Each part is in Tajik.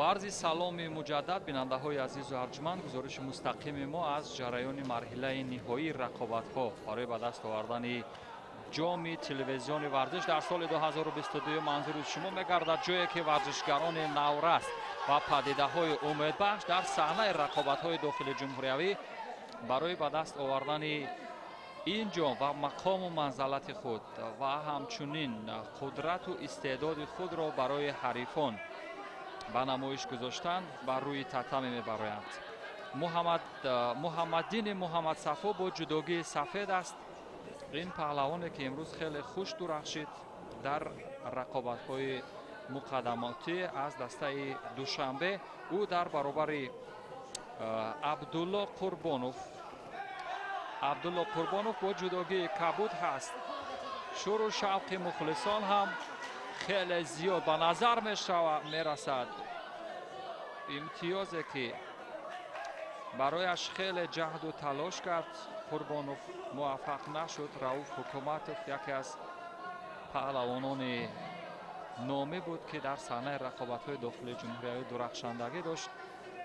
Бо арзи саломи муҷаддад бинандаҳои азизу арҷманд, гузориши мустақими мо аз ҷараёни марҳилаи ниҳоии рақобатҳо барои ба даст овардани ҷоми телевизиони варзиш дар соли 2022 манзури шумо мегардад, ҷое ки варзишгарони наврас ва падидаҳои умедбахш дар саҳнаи рақобатҳои дохили ҷумҳуриявӣ барои ба даст овардани ин ҷом ва мақому манзалати худ ва ҳамчунин қудрату истеъдоди худро барои ҳарифон ба намоиш гузоштан бар рӯи татами мебароянд. Муҳаммаддини Муҳаммадсафо бо ҷудогии сафед аст. Ин паҳлавоне ки имрӯз хеле хуш дурахшид дар рақобатҳои муқаддамотӣ аз дастаи Душанбе. Ӯ дар баробари Абдулло Қурбонов, Абдулло Қурбонов бо ҷудогии кабуд ҳаст. Шуру шавқи мухлисон ҳам хеле зиёд ба назар мерасад. Имтиёзе ки барояш хеле ҷаҳду талош кард Қурбонов, муваффақ нашуд. Рауф Ҳукуматов яке аз паҳлавонони номӣ буд, ки дар саҳнаи рақобатҳои дохилии ҷумҳуриявӣ дурахшандагӣ дошт,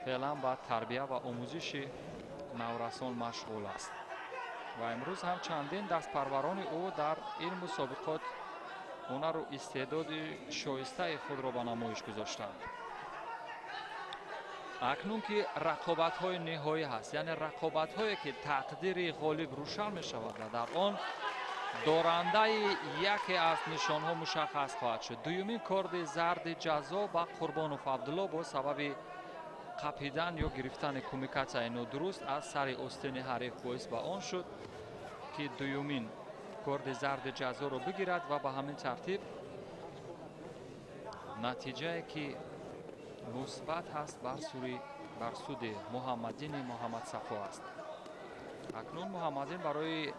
феълан ба тарбия ва омӯзиши наврасон машғул аст ва имрӯз ҳам чандин дастпарварони ӯ дар ин мусобиқот ҳунару истеъдоди шоистаи худро ба намоиш гузоштанд. Акнун ки рақобатҳои ниҳоӣ ҳаст, яъне рақобатҳое ки тақдири ғолиб рӯшан мешавад ва дар он дорандаи яке аз нишонҳо мушаххас хоҳад шуд. Дуюмин корди зарди ҷазо ба Қурбонов Абдулло бо сабаби қапидан ё гирифтани кумикатсияи нодуруст аз сари остини ҳариф боис ба он шуд, ки дуюмин корди зарди ҷазоро бигирад ва ба ҳамин тартиб натиҷае ки мусбат ҳаст бар суди Муҳаммаддини Муҳаммадсафо аст. Акнун Муҳаммаддин барои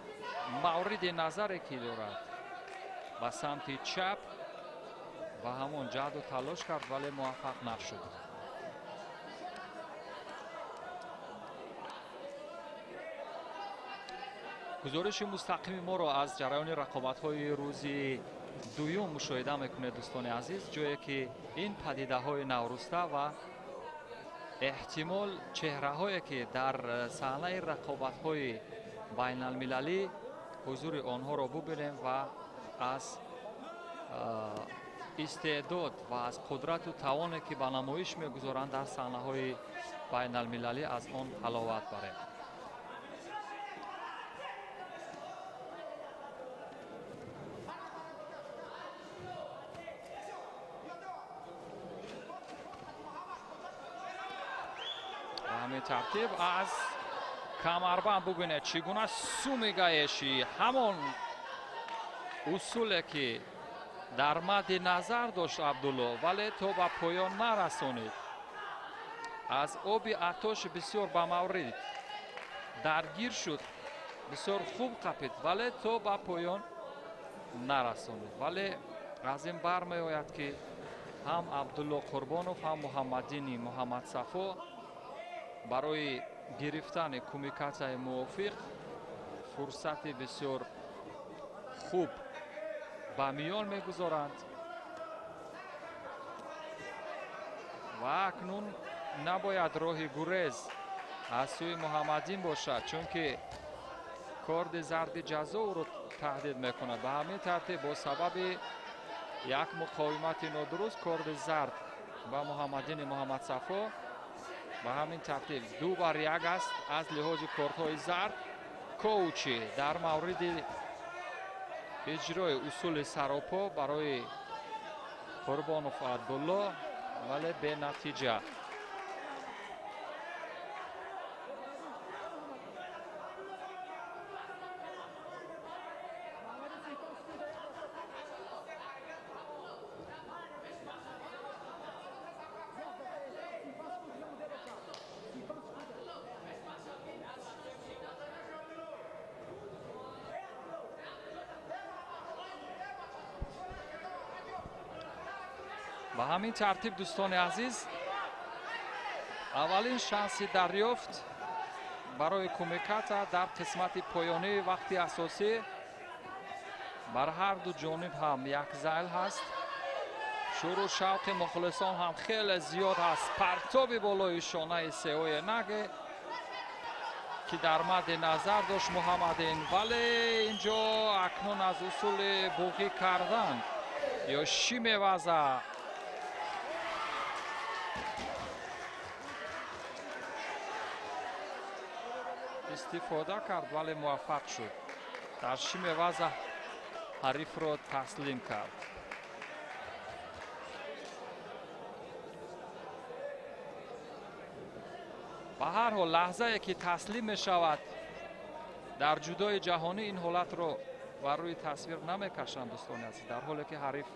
мавриди назаре ки дорад ба самти чап ба ҳамон ҷаҳду талош кард, вале муваффақ нашуд. Гузориши мустақими моро аз ҷараёни рақобатҳои рӯзи дуюм мушоҳида мекунед, дӯстони азиз, ҷое ки ин падидаҳои навруста ва эҳтимол чеҳраҳое ки дар саҳнаи рақобатҳои байналмилалӣ ҳузури онҳоро бубинем ва аз истеъдод ва аз қудрату тавоне ки ба намоиш мегузоранд дар саҳнаҳои байналмилалӣ аз он ҳаловат барем. Тартиб аз камарбанд бубинед чӣ гуна сумигаеши ҳамон усуле ки дар мадди назар дошт Абдулло, вале то ба поён нарасонид. Аз оби атош бисёр ба маврид даргир шуд, бисёр хуб қапид, вале то ба поён нарасонид. Вале аз ин бармеояд, ки ҳам Абдулло Қурбонов, ҳам Муҳаммаддини Муҳаммадсафо барои гирифтани кумикатсияи мувофиқ фурсати бисёр хуб ба миён мегузоранд ва акнун набояд роҳи гурез аз сӯи Муҳаммаддин бошад, чунки корди зарди ҷазо ӯро таҳдид мекунад. Ба ҳамин тартиб бо сабаби як муқовимати нодуруст корди зард ба Муҳаммаддини Муҳаммадсафо ба ҳамин тартиб 2-1 аст аз лиҳози кортҳои зард. Коучи дар мавриди иҷрои усули саропо барои Қурбонов Абдулло, вале бенатиҷа. Ба ҳамин тартиб дӯстони азиз, аввалин шанси дарёфт барои кумиката дар қисмати поёнии вақти асосӣ бар ҳар ду ҷониб ҳам як зайл ҳаст. Шуру шавқи мухлисон ҳам хеле зиёд аст. Партоби болои шонаи сеои наге ки дар мадди назар дошт Муҳаммадин, вале инҷо акнун аз усули буғӣ кардан ё ши меваза истифода кард, вале муваффақ шуд. Дар ши меваза ҳарифро таслим кард. Ба ҳар ҳол лаҳзае ки таслим мешавад дар ҷудои ҷаҳонӣ ин ҳолатро бар рӯи тасвир намекашанд дӯстони азиз. Дар ҳоле ки ҳариф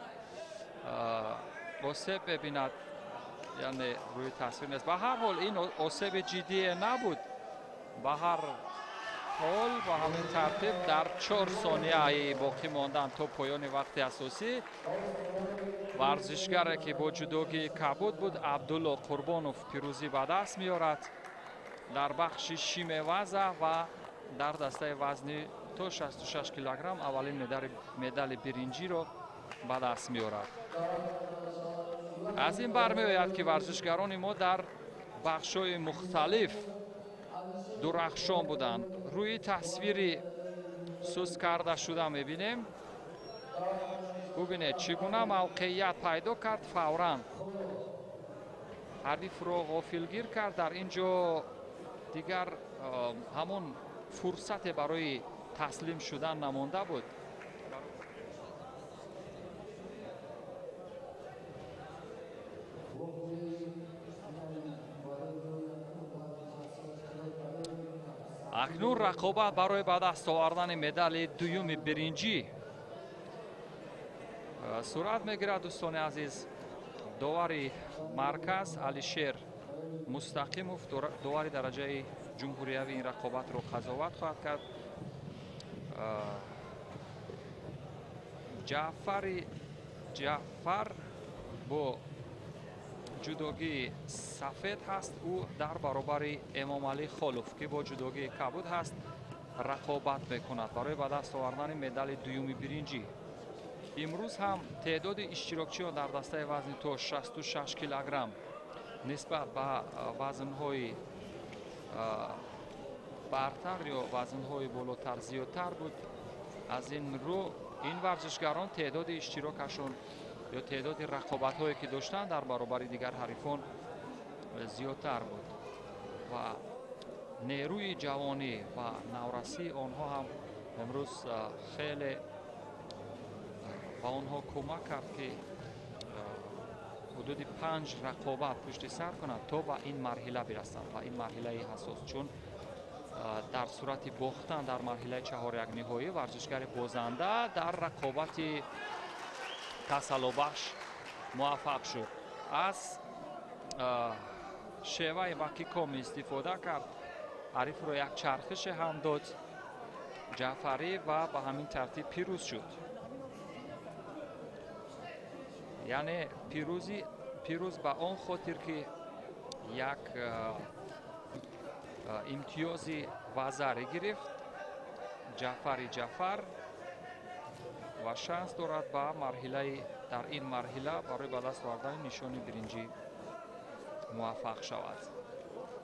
осеб мебинад, яъне рӯи тасвир нест. Ба ҳар ҳол ин осеби ҷиддие набуд. Ба ҳар ҳол ба ҳамин тартиб дар 4 сонияи боқӣ мондан то поёни вақти асосӣ варзишгаре ки бо ҷудогии кабуд буд Абдулло Қурбонов пирӯзӣ ба даст меорад дар бахши шимеваза ва дар дастаи вазни то 66 килограмм аввалин медали биринҷиро ба даст меорад. Аз ин бармеояд ки варзишгарони мо дар бахшҳои мухталиф дурахшон буданд. Рӯи тасвири суст карда шуда мебинем. Бубинед чӣ гуна мавқеият пайдо кард, фавран ҳарифро ғофилгир кард. Дар ин ҷо дигар ҳамон фурсате барои таслим шудан намонда буд. Акнун рақобат барои ба даст овардани медали дуюми биринҷӣ сурат мегирад. Дӯстони азиз, довари марказ Алишер Мустақимов довари дараҷаи ҷумҳуриявӣ ин рақобатро қазоват хоҳад кард. Ҷаъфари Ҷаъфар бо ҷудогии сафед ҳаст. Ӯ дар баробари Эмомалӣ Холов ки бо ҷудогии кабуд ҳаст рақобат мекунад барои ба даст овардани медали дуюми биринҷӣ. Имрӯз ҳам теъдоди иштирокчиён дар дастаи вазни то 66 килограмм нисбат ба вазнҳои бартар ё вазнҳои болотар зиёдтар буд. Аз ин рӯ ин варзишгарон теъдоди иштирокашон ё теъдоди рақобатҳое ки доштанд дар баробари дигар ҳарифон зиёдтар буд ва нерӯи ҷавонӣ ва наврасии онҳо ҳам имрӯз хеле ба онҳо кӯмак кард ки ҳудуди 5 рақобат пушти сар кунанд то ба ин марҳила бирасанд, ба ин марҳилаи ҳассос. Чун дар сурати бохтан дар марҳилаи чаҳорякниҳоӣ варзишгари бозанда дар рақобати тасаллобахш муваффақ шуд. Аз шеваи вакиком истифода кард, ҳарифро як чархише ҳам дод Ҷаъфарӣ ва ба ҳамин тартиб пирӯз шуд. Яъне пирӯз ба он хотир ки як имтиёзи вазарӣ гирифт Ҷаъфари Ҷаъфар ва шанс дорад ба марҳилаи дар ин марҳила барои ба даст овардани нишони биринҷӣ муваффақ шавад.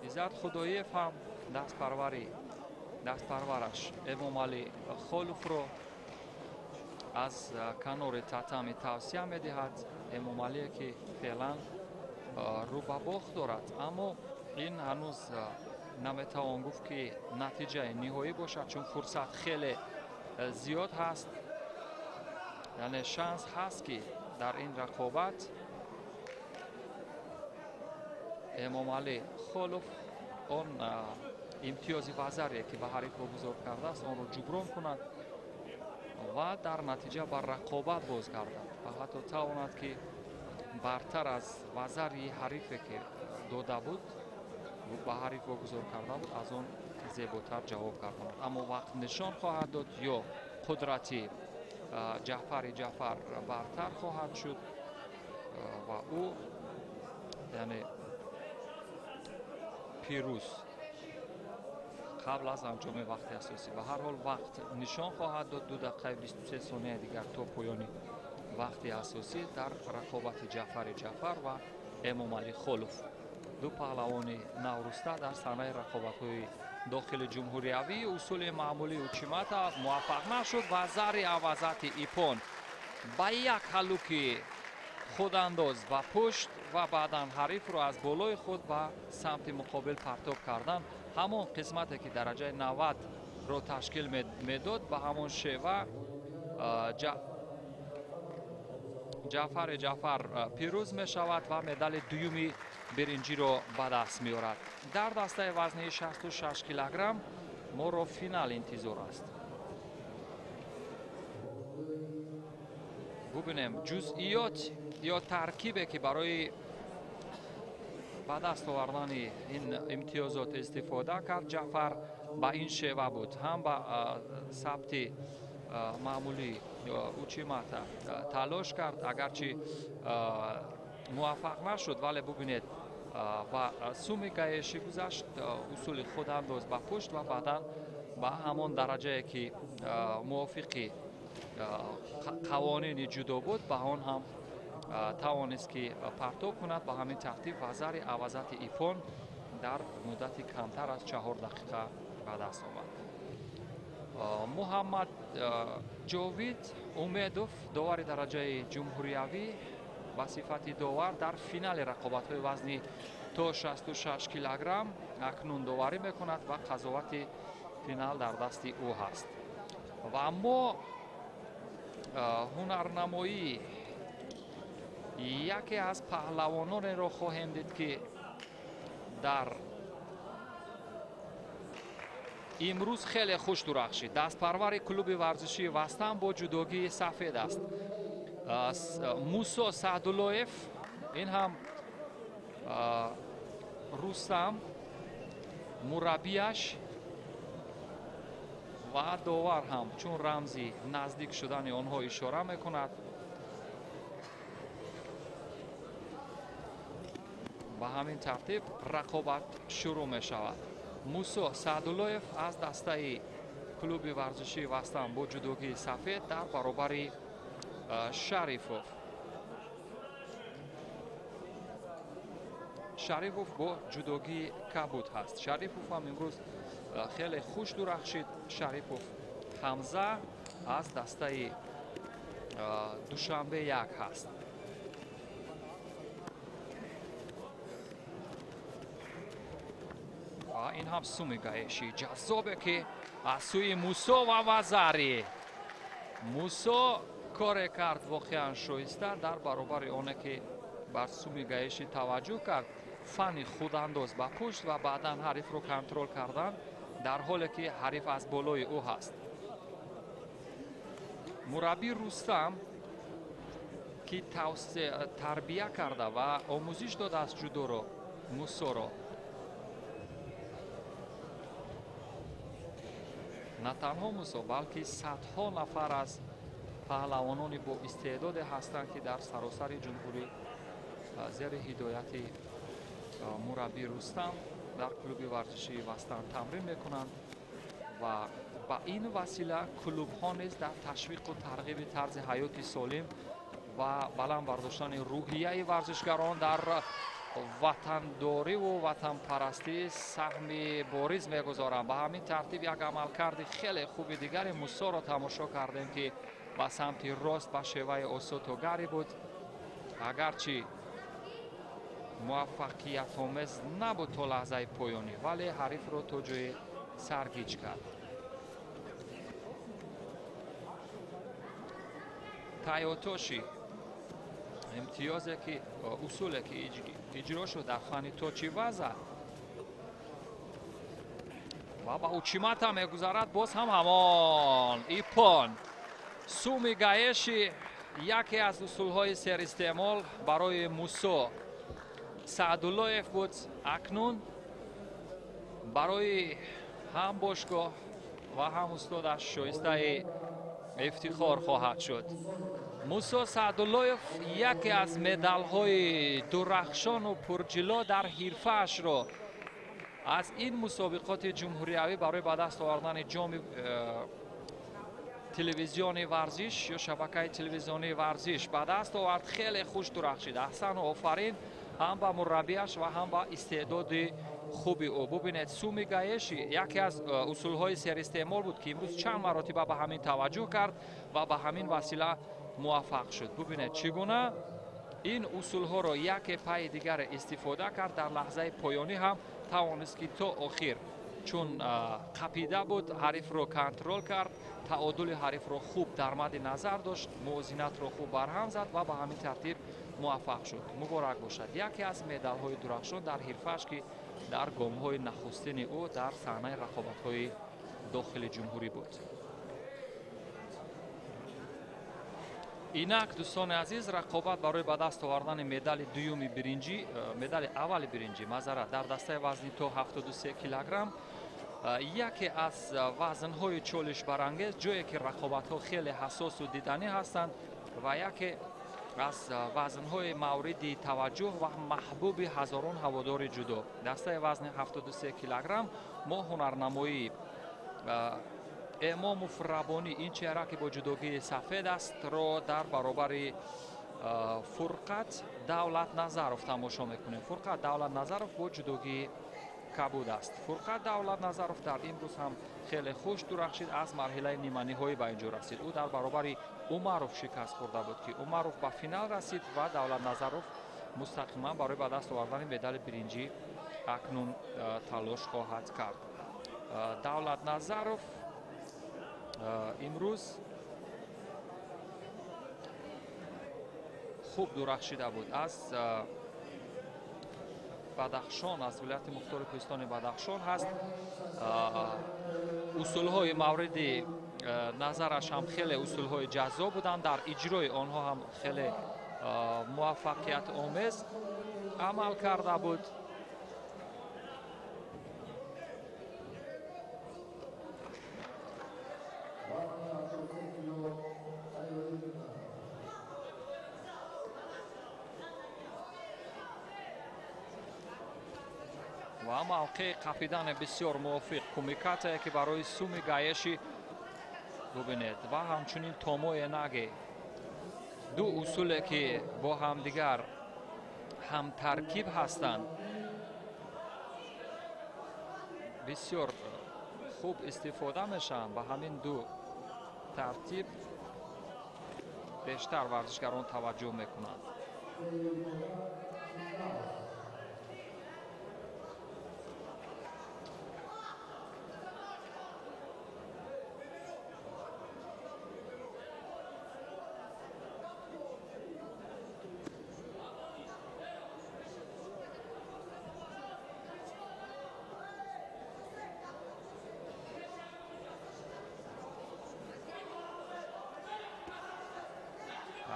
Иззат Худоев ҳам дастпарвараш Эмомалӣ Холовро аз канори татами тавсия медиҳад. Эмомалие ки феълан рӯ ба бохт дорад, аммо ин ҳанӯз наметавон гуфт ки натиҷаи ниҳоӣ бошад, чун фурсат хеле зиёд ҳаст. Яъне шанс ҳаст ки дар ин рақобат Эмомалӣ Холов он имтиёзи вазарие ки ба ҳариф вогузор кардааст онро ҷуброн кунад ва дар натиҷа ба рақобат бозгардад ва ҳатто тавонад ки бартар аз вазари ҳарифе ки дода буд ба ҳариф вогузор карда буд аз он зеботар ҷавоб гардонад. Аммо вақт нишон хоҳад дод ё қудрати Ҷаъфари Ҷаъфар бартар хоҳад шуд ва ӯ яъне пирӯз қабл аз анҷоми вақти асосӣ. Ба ҳар ҳол вақт нишон хоҳад дод. 2 дақиқаи 23 сония дигар то поёни Вақти асосӣ дар рақобати Ҷаъфари Ҷаъфар ва Эмомалӣ Холов, ду паҳлавони навруста дар саҳнаи рақобатҳои дохили ҷумҳуриявӣ. Усули маъмулии учимата муваффақ нашуд ва зари авазати ипон ба як ҳаллуки худандоз ба пушт ва баъдан ҳарифро аз болои худ ба самти муқобил партоб кардан, ҳамон қисмате ки дараҷаи 90 ро ташкил медод, ба ҳамон шева Ҷаъфари Ҷаъфар пирӯз мешавад ва медали дуюми биринҷиро ба даст меорад. Дар дастаи вазни 66 килограмм моро финал интизор аст. Бубинем ҷузъиёт ё таркибе ки барои ба даст овардани ин имтиёзот истифода кард Ҷаъфар ба ин шева буд. Ҳам ба сабти маъмулӣ учимата талош кард, агарчи муваффақ нашуд, вале бубинед ба суми гаешӣ гузашт, усули худандоз ба пушт ва баъдан ба ҳамон дараҷае ки мувофиқи қавонини ҷудо буд, ба он ҳам тавонист ки партоб кунад. Ба ҳамин тартиб вазари авазати ипон дар муддати камтар аз 4 дақиқа ба даст омад. Муҳаммад Ҷовид Умедов, довари дараҷаи ҷумҳуриявӣ, ба сифати довар дар финали рақобатҳои вазни то 66 килограмм акнун доварӣ мекунад ва қазовати финал дар дасти ӯ ҳаст. Ва мо ҳунарнамоии яке аз паҳлавононеро хоҳем дид ки дар имрӯз хеле хуш дурахшид. Дастпарвари клуби варзишии Вастан бо ҷудогии сафед аст. Мусо Саъдуллоев, ин ҳам Рустам мураббияш ва довар ҳам чун рамзи наздик шудани онҳо ишора мекунад. Ба ҳамин тартиб рақобат шурӯъ мешавад. Мусо Саъдуллоев аз дастаи клуби варзишии Вастан бо ҷудогии сафед дар баробари Шарифов. Шарифов бо ҷудогии кабуд ҳаст. Шарифов ҳам имрӯз хеле хуш дурахшид. Шарипов Ҳамза аз дастаи Душанбе 1 ҳаст. Ва ин ҳам суми гаеши ҷаззобе ки аз сӯи Мусо ва Вазари. Мусо коре кард воқеан шоиста дар баробари оне ки бар суми гаеши таваҷҷӯҳ кард, фани худандоз ба пушт ва баъдан ҳарифро контрол кардан дар ҳоле ки ҳариф аз болои ӯ ҳаст. Мураббӣ Рустам ки тарбия карда ва омӯзиш додааст ҷудоро Мусоро, на танҳо Мусо балки садҳо нафар аз паҳлавонони бо истеъдоде ҳастанд ки дар саросари ҷумҳурӣ зери ҳидояти мураббӣ Рустам дар клуби варзишии Вастан тамрин мекунанд ва ба ин васила клубҳо низ дар ташвиқу тарғиби тарзи ҳаёти солим ва баланд бардоштани рӯҳияи варзишгарон дар ватандориву ватанпарастӣ саҳми бориз мегузоранд. Ба ҳамин тартиб як амалкарди хеле хуби дигари Мусоро тамошо кардем ки ба самти рост ба шеваи осотогарӣ буд. Агарчи муваффақиятомез набуд то лаҳзаи поёнӣ, вале ҳарифро то ҷое саргиҷ кард. Тайотоши имтиёзе ки усуле ки иҷро шуд дар фани точиваза ва ба учимата мегузарад, боз ҳам ҳамон ипон суми гаеши яке аз усулҳои серистеъмол барои Мусо Саъдуллоев буд. Акнун барои ҳам бошгоҳ ва ҳам устодаш шоистаи ифтихор хоҳад шуд. Мусо Саъдуллоев яке аз медалҳои дурахшону пурҷило дар ҳирфаашро аз ин мусобиқоти ҷумҳуриявӣ барои ба даст овардани ҷоми телевизиони варзиш ё шабакаи телевизионии варзиш ба даст овард. Хеле хуш дурахшид. Аҳсану офарин ҳам ба мураббиаш ва ҳам ба истеъдоди хуби ӯ. Бубинед, суми гаеши яке аз усулҳои серистеъмол буд, ки имрӯз чанд маротиба ба ҳамин таваҷҷӯҳ кард ва ба ҳамин васила муваффақ шуд. Бубинед, чӣ гуна ин усулҳоро яке пайи дигаре истифода кард. Дар лаҳзаи поёнӣ ҳам тавонист, ки то охир, чун қапида буд, ҳарифро контрол кард, таодули ҳарифро хуб дар мадди назар дошт, мувозинатро хуб барҳам зад ва ба ҳамин тартиб муваффақ шуд. Муборак бошад. Яке аз медалҳои дурахшон дар ҳирфааш, ки дар гомҳои нахустини ӯ дар саҳнаи рақобатҳои дохили ҷумҳурӣ буд. Инак, дӯстони азиз, рақобат барои ба даст овардани медали дуюми биринҷӣ, медали аввали биринҷӣ, мазара, дар дастаи вазни то 73 килограмм, яке аз вазнҳои чолишбарангез, ҷое ки рақобатҳо хеле ҳассосу диданӣ ҳастанд ва яке аз вазнҳои мавриди таваҷҷӯҳ ва маҳбуби ҳазорон ҳаводори ҷудо. Дастаи вазни 73 килограмм мо ҳунарнамоии Эмомов Рабонӣ, ин чеҳра, ки бо ҷудогии сафед аст, ро дар баробари Фурқат Давлатназаров тамошо мекунем. Фурқат Давлатназаров бо ҷудогии кабуд аст. Фурқат Давлатназаров дар имрӯз ҳам хеле хуш дурахшид, аз марҳилаи ниманиҳоӣ ба инҷо расид. Ӯ дар баробари Умаров шикаст хӯрда буд, ки Умаров ба финал расид ва Давлатназаров мустақиман барои ба даст овардани медали биринҷӣ акнун талош хоҳад кард. Давлатназаров имрӯз хуб дурахшида буд. Аз Бадахшон, аз вилояти мухтори кӯҳистони Бадахшон ҳаст. Усулҳои мавриди назараш ҳам хеле усулҳои ҷаззоб буданд, дар иҷрои онҳо ҳам хеле муваффақиятомез амал карда буд. Ва мавқеи қапидани бисёр мувофиқ кумикатае, ки барои суми гаеши, бубинед, ва ҳамчунин томоe наге, ду усуле, ки бо ҳамдигар ҳамтаркиб ҳастанд, бисёр хуб истифода мешаванд. Ба ҳамин ду тартиб бештар варзишгарон таваҷҷӯҳ мекунанд.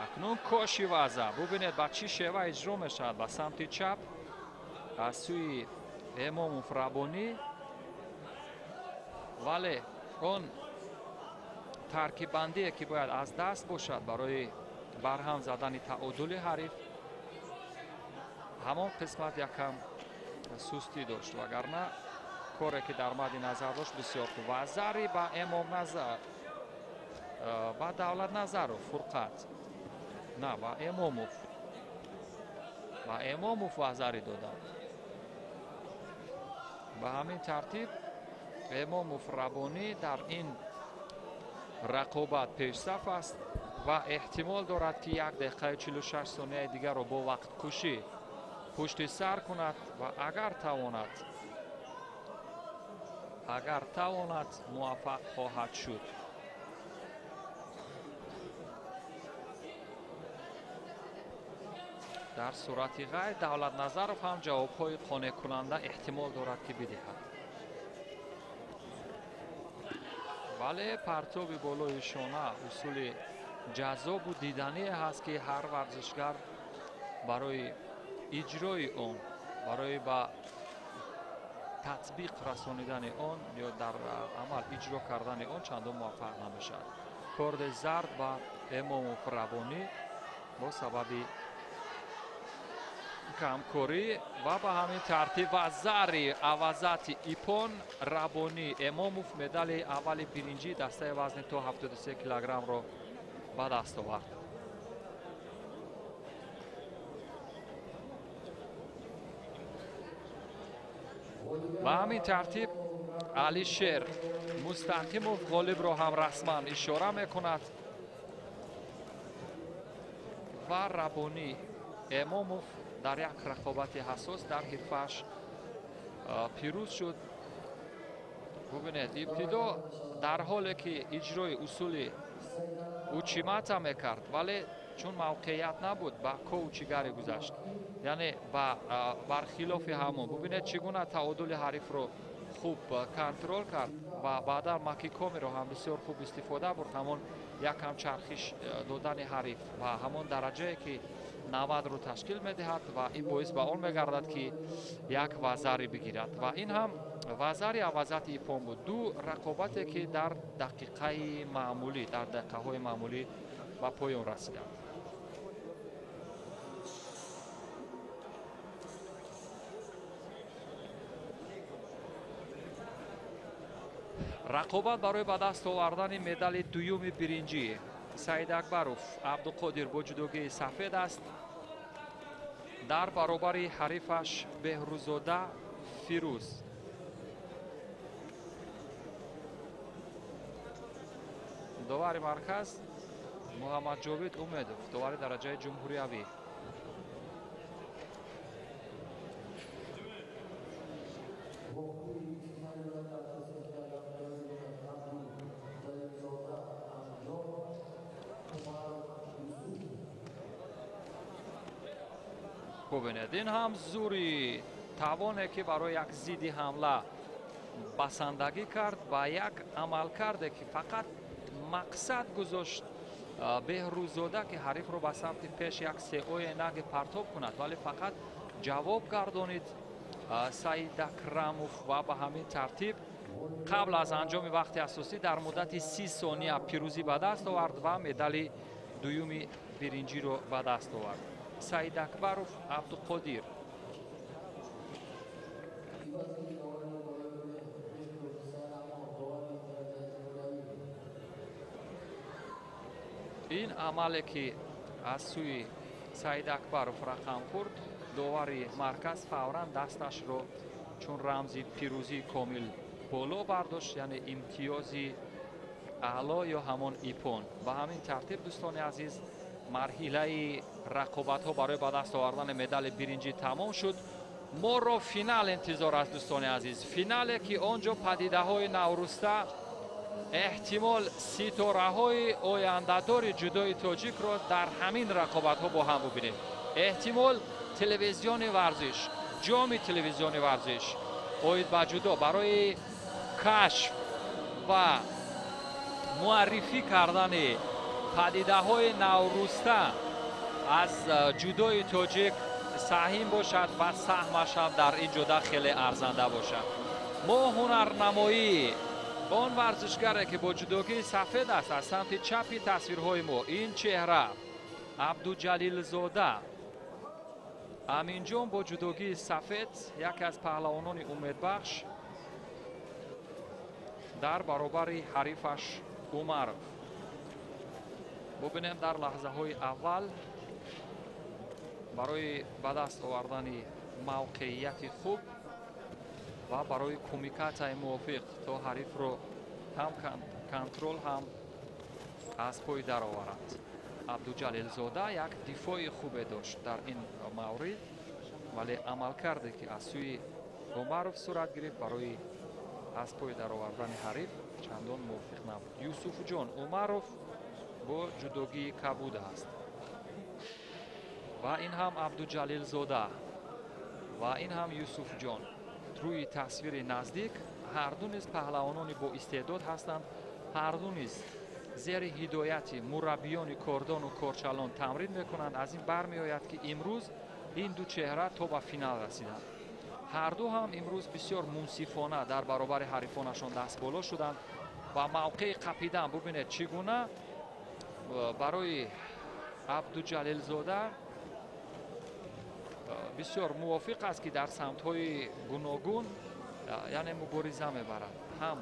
Акнун коши ваза, бубинед, ба чӣ шева иҷро мешавад. Ба самти чап аз сӯи Эмомов Рабонӣ, вале он таркиббандие, ки бояд аз даст бошад барои барҳам задани таодули ҳариф, ҳамон қисмат якам сустӣ дошт, вагарна коре, ки дар мадди назар дошт, бисёр хуб. Вазари ба Эмомназар, ба Давлатназаров Фурқат, на, ба Эмомов, ба Эмомов вазари доданд. Ба ҳамин тартиб Эмомов Рабонӣ дар ин рақобат пешсаф аст ва эҳтимол дорад, ки 1 дақиқаи 46 сонияи дигарро бо вақткушӣ пушти сар кунад ва агар тавонад муваффақ хоҳад шуд. Дар сурати ғайр Давлатназаров ҳам ҷавобҳои қонеъкунанда эҳтимол дорад, ки бидиҳад. Вале партоби болои шона усули ҷаззобу дидание ҳаст, ки ҳар варзишгар барои иҷрои он, барои ба татбиқ расонидани он ё дар амал иҷро кардани он чандон муваффақ намешавад. Корди зард ба Эмомов Рабонӣ бо сабаби Камкорӣ ва ба ҳамин тартиб вазари авазати ипон Рабонӣ Эмомов медали аввали биринҷии дастаи вазни то 73 килограммро ба даст овард. Ба ҳамин тартиб Алишер Мустақимов ғолибро ҳам расман ишора мекунад ва Рабонӣ Эмомов дар як рақобати ҳассос дар ҳирфааш пирӯз шуд. Бубинед, ибтидо дар ҳоле ки иҷрои усули учимата мекард, вале чун мавқеият набуд, ба коучигаре гузашт, яъне бархилофи ҳамон. Бубинед, чӣ гуна таодули ҳарифро хуб контрол кард ва баъдан макикомиро ҳам бисёр хуб истифода бурд. Ҳамон якам чархиш додани ҳариф ва ҳамон дараҷае ки 90-ро ташкил медиҳад ва ин боис ба он мегардад, ки як вазаре бигирад ва ин ҳам вазари авазати ипон буд. Ду рақобате ки дар дақиқаи маъмулӣ, дар дақиқаҳои маъмулӣ ба поён расиданд. Рақобат барои ба даст овардани медали дуюми биринҷӣ. Саид Акбаров Абдуқодир бо ҷудогии сафед аст дар баробари ҳарифаш Беҳрӯзода Фирӯз. Довари марказ Муҳаммадҷовид Умедов, довари дараҷаи ҷумҳуриявӣ. Бубинед, ин ҳам зури тавоне ки барои як зидди ҳамла басандагӣ кард ва як амалкарде ки фақат мақсад гузошт Беҳрӯзода, ки ҳарифро ба самти пеш як сеои наги партоб кунад, вале фақат ҷавоб гардонид Саид Акрамов ва ба ҳамин тартиб қабл аз анҷоми вақти асосӣ дар муддати 30 сония пирӯзӣ ба даст овард ва медали дуюми биринҷиро ба даст овард. Саид Акбаров Абдуқодир. Ин амале ки аз сӯи Саид Акбаров рақам хӯрд, довари марказ фавран дасташро чун рамзи пирӯзии комил боло бардошт, яъне имтиёзи аъло ё ҳамон ипон. Ба ҳамин тартиб, дӯстони азиз, марҳилаи рақобатҳо барои ба даст овардани медали биринҷӣ тамом шуд. Моро финал интизор аст, дӯстони азиз. Финале ки он ҷо падидаҳои навруста, эҳтимол ситораҳои ояндадори ҷудои тоҷикро дар ҳамин рақобатҳо бо ҳам бубинем. Эҳтимол телевизиони варзиш, ҷоми телевизиони варзиш оид ба ҷудо барои кашф ва муаррифӣ кардани падидаҳои навруста аз ҷудои тоҷик саҳим бошад ва саҳмаш ҳам дар ин ҷода хеле арзанда бошад. Мо ҳунарнамоии он варзишгаре ки бо ҷудогии сафед аст аз самти чапи тасвирҳои мо, ин чеҳра Абдуҷалилзода Аминҷон бо ҷудогии сафед, яке аз паҳлавонони умедбахш дар баробари ҳарифаш Умаров. Бубинем дар лаҳзаҳои аввал барои ба даст овардани мавқеияти хуб ва барои кумикатаи мувофиқ то ҳарифро ҳам контрол ҳам аз пой дароварад. Абдуҷалилзода як дифои хубе дошт дар ин маврид, вале амалкарде ки аз сӯи Умаров сурат гирифт барои аз пой даровардани ҳариф чандон мувофиқ набуд. Юсуфҷон Умаров бо ҷудогии кабуд аст ва ин ҳам Абдуҷалилзода ва ин ҳам Юсуфҷон. Рӯи тасвири наздик ҳарду низ паҳлавонони бо истеъдод ҳастанд, ҳарду низ зери ҳидояти мураббиёни кордону корчалон тамрин мекунанд. Аз ин бармеояд, ки имрӯз ин ду чеҳра то ба финал расиданд. Ҳарду ҳам имрӯз бисёр мунсифона дар баробари ҳарифонашон дастболо шуданд ва мавқеи қапидан бубинед чӣ гуна барои Абдуҷалилзода бисёр мувофиқ аст, ки дар самтҳои гуногун яъне мубориза мебарад, ҳам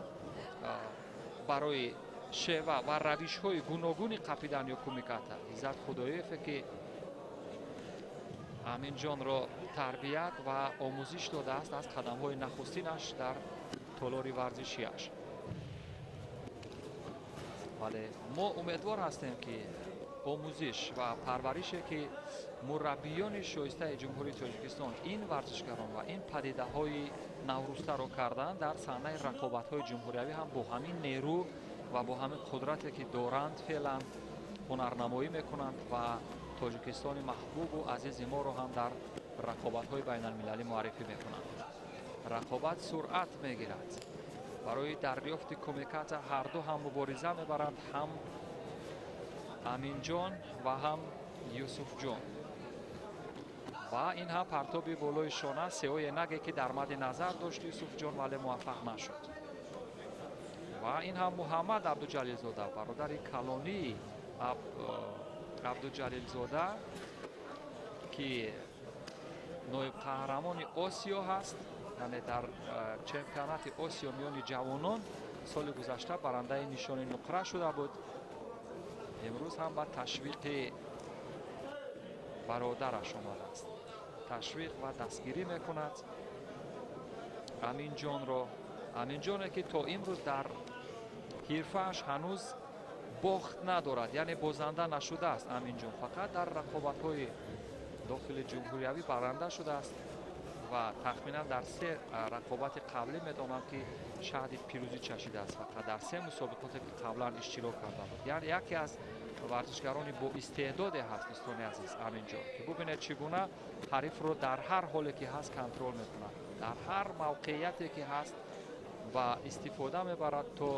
барои шева ва равишҳои гуногуни қапидан ё кумиката. Иззат Худоеве, ки Аминҷонро тарбият ва омӯзиш додааст аз қадамҳои нахустинаш дар толори варзишиаш. Вале мо умедвор ҳастем, ки омӯзиш ва парварише, ки мураббиёни шоистаи Ҷумҳурии Тоҷикистон ин варзишгарон ва ин падидаҳои наврӯстаро карданд, дар саҳнаи рақобатҳои ҷумҳуриявӣ ҳам бо ҳамин нерӯ ва бо ҳамин қудрате, ки доранд, феълан ҳунарнамоӣ мекунанд ва Тоҷикистони маҳбубу азизи моро ҳам дар рақобатҳои байналмилалӣ муаррифӣ мекунанд. Рақобат суръат мегирад. Барои дарёфти кумиката ҳарду ҳам мубориза мебаранд, ҳам Аминҷон ва ҳам Юсуфҷон. Ва ин ҳам партоби болои шона, сеои наге, ки дар мадди назар дошт Юсуфҷон, вале муваффақ нашуд. Ва ин ҳам Муҳаммад Абдуҷалилзода, бародари калонии Абдуҷалилзода, ки ноиб қаҳрамони Осиё ҳаст, яъне дар чемпионати Осиё миёни ҷавонон соли гузашта барандаи нишони нуқра шуда буд. Имрӯз ҳам ба ташвиқи бародараш омадааст. Ташвиқ ва дастгирӣ мекунад Аминҷонро. Аминҷоне, ки то имрӯз дар ҳирфааш ҳанӯз бохт надорад, яъне бозанда нашудааст. Аминҷон фақат дар рақобатҳои дохили ҷумҳуриявӣ баранда шудааст ва тахминан дар 3 рақобати қаблӣ медонам, ки шаҳди пирӯзӣ чашидааст, фақат дар 3 мусобиқоте, ки қаблан иштирок карда буд. Яъне яке аз варзишгарони бо истеъдоде ҳаст, дӯстони азиз, Аминҷон, ки бубинед, чӣ гуна ҳарифро дар ҳар ҳоле ки ҳаст контрол мекунад, дар ҳар мавқеияте ки ҳаст ва истифода мебарад, то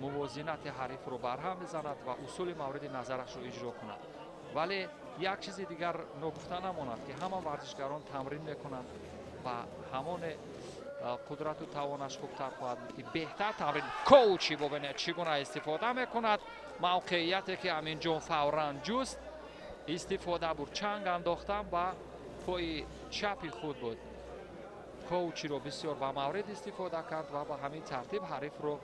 мувозинати ҳарифро барҳам мезанад ва усули мавриди назарашро иҷро кунад. Вале як чизи дигар ногуфта намонад, ки ҳама варзишгарон тамрин мекунанд ва ҳамоне қудрату тавонаш хубтар хоҳад буд, ки беҳтар тамрин. Коучи бубинед, чӣ гуна истифода мекунад. Мавқеияте, ки Аминҷон фавран ҷуст, истифода бурд, чанг андохтан ба пои чапи худ буд. Коучиро бисёр ба маврид истифода кард ва ба ҳамин тартиб ҳарифро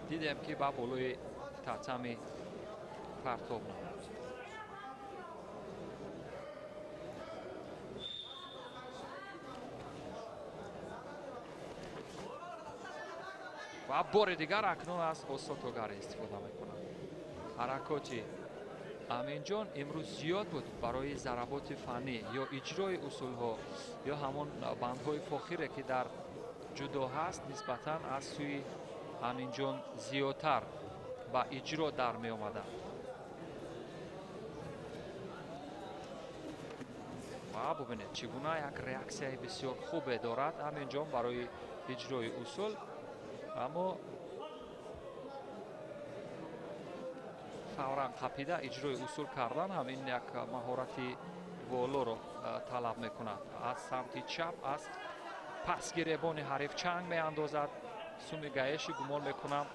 дидем, ки ба болои татами партоб намуд. Ва бори дигар акнун аз осотогаре истифода мекунад. Ҳаракоти Аминҷон имрӯз зиёд буд барои заработи фаннӣ ё иҷрои усулҳо ё ҳамон бандҳои фохире, ки дар ҷудо ҳаст, нисбатан аз сӯи Аминҷон зиёдтар ба иҷро дар меомаданд. Ва бубинед, чӣ гуна як реаксияи бисёр хубе дорад Аминҷон барои иҷрои усул, аммо фавран қапида иҷрои усул кардан ҳам ин як маҳорати волоро талаб мекунад. Аз самти чап аз пасгиребони ҳариф чанг меандозад. Суми гаеши гумон мекунам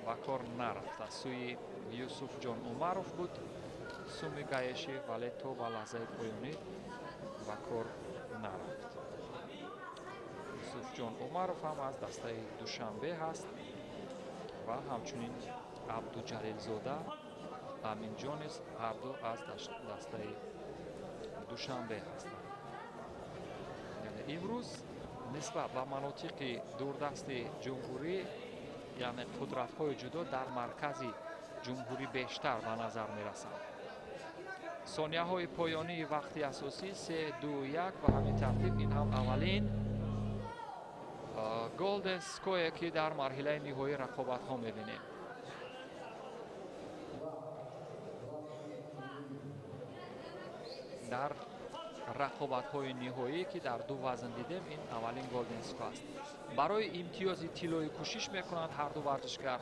ба кор нарафт. Аз сӯи Юсуфҷон Умаров буд суми гаеши, вале то ба лаҳзаи поёнӣ ба кор нарафт. Юсуфҷон Умаров ҳам аз дастаи Душанбе ҳаст ва ҳамчунин Абдуҷалилзода Аминҷон низ ҳарду аз дастаи Душанбе ҳастанд. Яъне имрӯз нисбат ба манотиқи дурдасти ҷумҳурӣ, яъне қудратҳои ҷудо дар маркази ҷумҳурӣ бештар ба назар мерасанд. Сонияҳои поёнии вақти асосӣ 3, 2, 1 ба ҳамин тартиб ин ҳам аввалин голден ское, ки дар марҳилаи ниҳоии рақобатҳо мебинем. Дар рақобатҳои ниҳоӣ, ки дар ду вазн дидем, ин аввалин голден ско аст. Барои имтиёзи тиллоӣ кӯшиш мекунанд ҳар ду варзишгар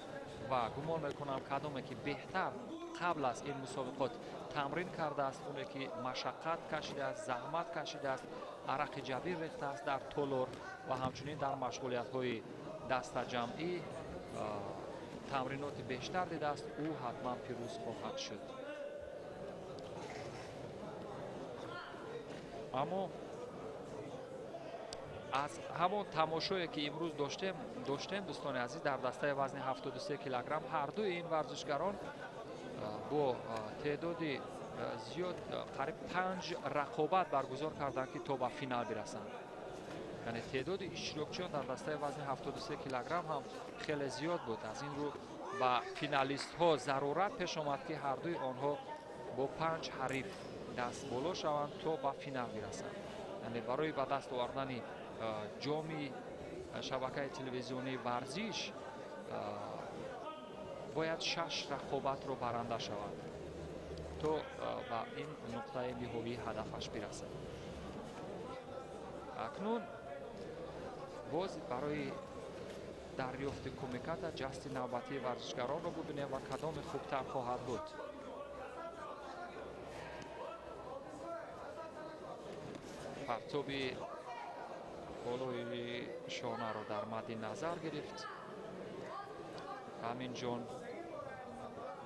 ва гумон мекунам, кадоме ки беҳтар қабл аз ин мусобиқот тамрин кардааст, оне ки машаққат кашидааст, заҳмат кашидааст, арақи ҷабир рехтааст дар толор ва ҳамчунин дар машғулиятҳои дастаҷамъӣ тамриноти бештар дидааст, ӯ ҳатман пирӯз хоҳад шуд. Аммо аз ҳамон тамошое ки имрӯз доштем дӯстони азиз, дар дастаи вазни 73 килограмм ҳардуи ин варзишгарон бо теъдоди зиёд қариб 5 рақобат баргузор карданд, ки то ба финал бирасанд. Яъне теъдоди иштирокчиён дар дастаи вазни 73 килограмм ҳам хеле зиёд буд. Аз ин рӯ ба финалистҳо зарурат пеш омад, ки ҳардуи онҳо бо 5 ҳариф даст боло шаванд то ба финал бирасанд. Яъне барои ба даст овардани ҷоми шабакаи телевизионии варзиш бояд 6 рақобатро баранда шавад то ба ин нуқтаи ниҳоии ҳадафаш бирасад. Акнун боз барои дарёфти кумиката ҷасти навбатии варзишгаронро бубинем ва кадоме хубтар хоҳад буд. Партоби болои шонаро дар мадди назар гирифт Аминҷон,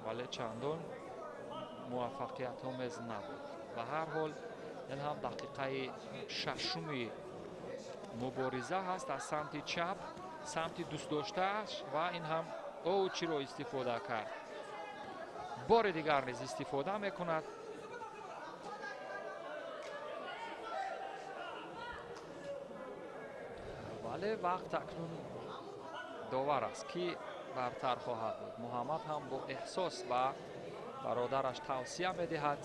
вале чандон муваффақиятомез набуд. Ба ҳар ҳол ин ҳам дақиқаи шашуми мубориза ҳаст аз самти чап, самти дӯстдоштааш, ва ин ҳам оучиро истифода кард. Бори дигар низ истифода мекунад. Вале вақт акнун довар аст, ки бартар хоҳад буд. Муҳаммад ҳам бо эҳсос ба бародараш тавсия медиҳад.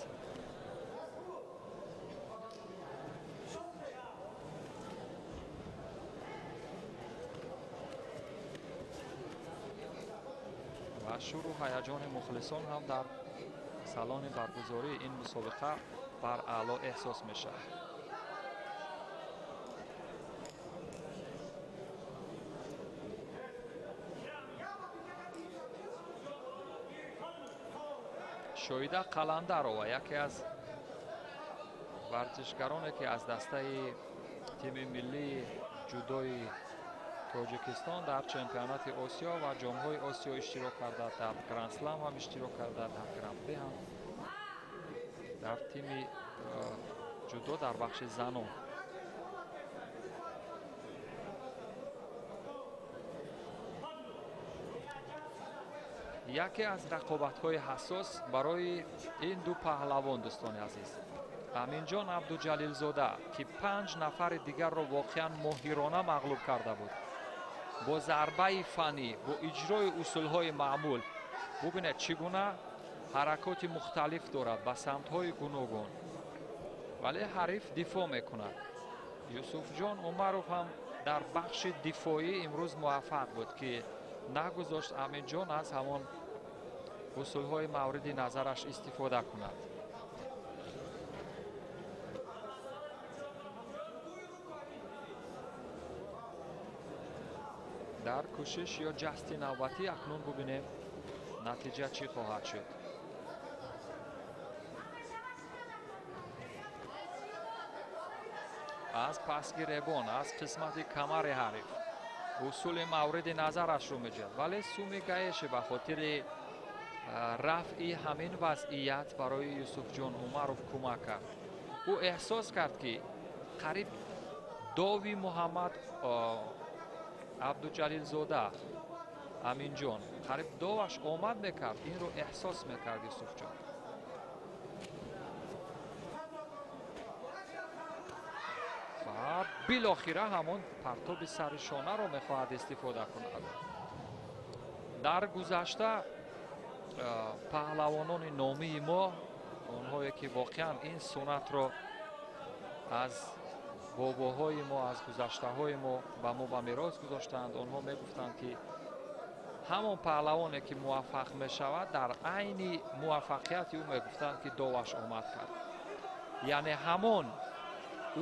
Ва шуру ҳаяҷони мухлисон ҳам дар салони баргузории ин мусобиқа бар аъло эҳсос мешавад. Шоида Қаландарова яке аз варзишгароне, ки аз дастаи тими миллии ҷудои Тоҷикистон дар чемпионати Осиё ва ҷомҳои Осиё иштирок карда, дар Гранд-слам ҳам иштирок карда, дар Гран-при ҳам, дар тими ҷудо дар бахши занон. Яке аз рақобатҳои ҳассос барои ин ду паҳлавон, дӯстони азиз, Аминҷон Абдуҷалилзода, ки 5 нафари дигарро воқеан моҳирона мағлуб карда буд бо зарбаи фаннӣ, бо иҷрои усулҳои маъмул. Бубинед, чӣ гуна ҳаракоти мухталиф дорад ба самтҳои гуногун, вале ҳариф дифоъ мекунад. Юсуфҷон Умаров ҳам дар бахши дифоӣ имрӯз муваффақ буд, ки нагузошт Аминҷон аз ҳамон усулҳои мавриди назараш истифода кунад. Дар кӯшиш ё ҷасти навбатӣ акнун бубинем натиҷа чӣ хоҳад шуд. Аз пасгиребон, аз қисмати камари ҳариф усули мавриди назарашро меҷӯяд, вале суми гаеши ба хотири рафъи ҳамин вазъият барои Юсуфҷон Умаров кӯмак кард. Ӯ эҳсос кард, ки қариб дови Муҳаммад Абдуҷалилзода Аминҷон қариб доваш омад мекард, инро эҳсос мекард Юсуфҷон. Ва билохира ҳамон партоби сари шонаро мехоҳад истифода кунад. Дар гузашта паҳлавонони номии мо, онҳое ки воқеан ин суннатро аз бобоҳои мо, аз гузаштаҳои мо ба мо ба мерос гузоштаанд, онҳо мегуфтанд, ки ҳамон паҳлавоне ки муваффақ мешавад, дар айни муваффақияти ӯ мегуфтанд, ки доваш омад кард. Яъне ҳамон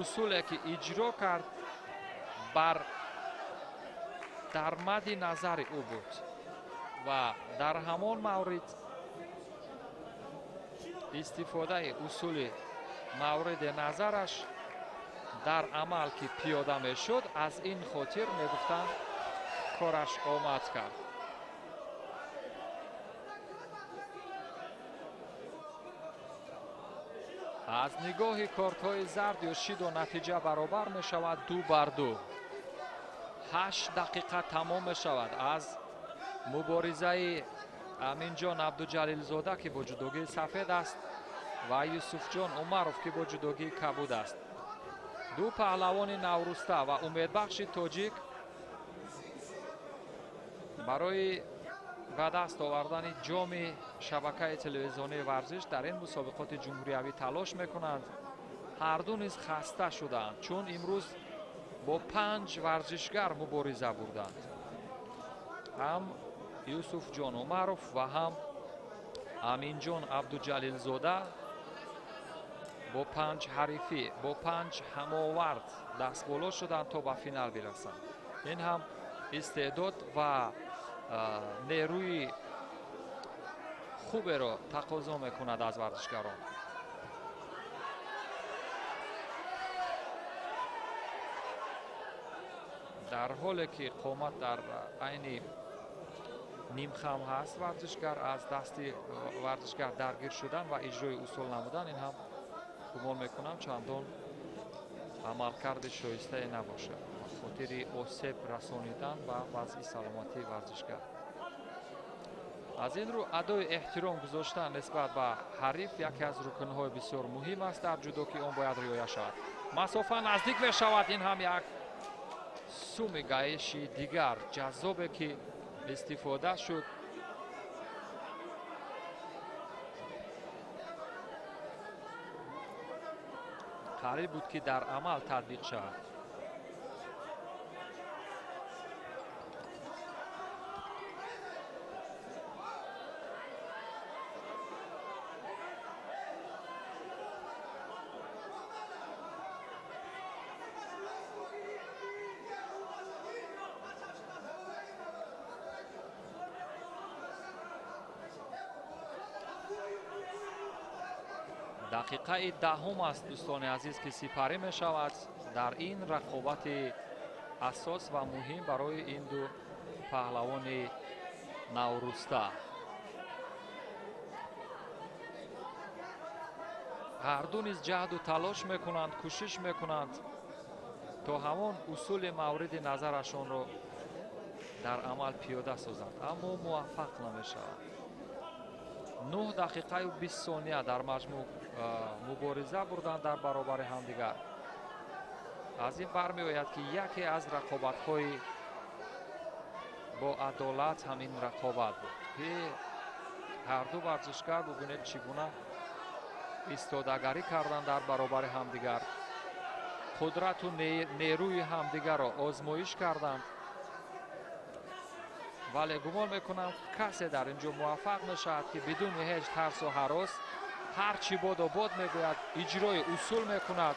усуле ки иҷро кард бар дар мадди назари ӯ буд ва дар ҳамон маврид истифодаи усули мавриди назараш дар амал ки пиёда мешуд, аз ин хотир мегуфтанд кораш омад кард. Аз нигоҳи кортҳои зард ё шидо натиҷа баробар мешавад 2-2. 8 дақиқа тамом мешавад аз муборизаи Аминҷон Абдуҷалилзода, ки бо ҷудогии сафед аст, ва Юсуфҷон Умаров, ки бо ҷудогии кабуд аст. Ду паҳлавони навруста ва умедбахши тоҷик барои ба даст овардани ҷоми шабакаи телевизионии варзиш дар ин мусобиқоти ҷумҳуриявӣ талош мекунанд. Ҳарду низ хаста шудаанд, чун имрӯз бо 5 варзишгар мубориза бурданд. Ҳам Юсуфҷон Умаров ва ҳам Аминҷон Абдуҷалилзода бо 5 ҳарифӣ, бо 5 ҳамовард дастболо шуданд то ба финал бирасанд. Ин ҳам истеъдод ва нерӯи хуберо тақозо мекунад аз варзишгарон. Дар ҳоле ки қомат дар айни нимхам ҳаст, варзишгар аз дасти варзишгар даргир шудан ва иҷрои усул намудан, ин ҳам гумон мекунам чандон амалкарди шоистае набошад ба хотири осеб расонидан ба вазъи саломатии варзишгар. Аз ин рӯ адои эҳтиром гузоштан нисбат ба ҳариф яке аз рукнҳои бисёр муҳим аст дар ҷудо, ки он бояд риоя шавад. Масофа наздик мешавад, ин ҳам як суми гаиши дигар ҷаззобе ки истифода шуд. Қариб буд ки дар амал татбиқ шавад. Дақиқаи 10 аст, дӯстони азиз, ки сипарӣ мешавад дар ин рақобати асос ва муҳим барои ин ду паҳлавони навруста. Ҳарду низ ҷаҳду талош мекунанд, кӯшиш мекунанд то ҳамон усули мавриди назарашонро дар амал пиёда созанд, аммо муваффақ намешаванд. 9 дақиқаю 20 сония дар маҷмӯъ мубориза бурданд дар баробари ҳамдигар. Аз ин бармеояд, ки яке аз рақобатҳои бо адолат ҳамин рақобат буд, ки ҳарду варзишгар бубинед чӣ гуна истодагарӣ карданд дар баробари ҳамдигар, қудрату нерӯи ҳамдигарро озмоиш карданд. Вале гумон мекунам касе дар ин ҷо муваффақ мешавад, ки бидуни ҳеҷ тарсу ҳарос ҳар чӣ бодо бод мегӯяд, иҷрои усул мекунад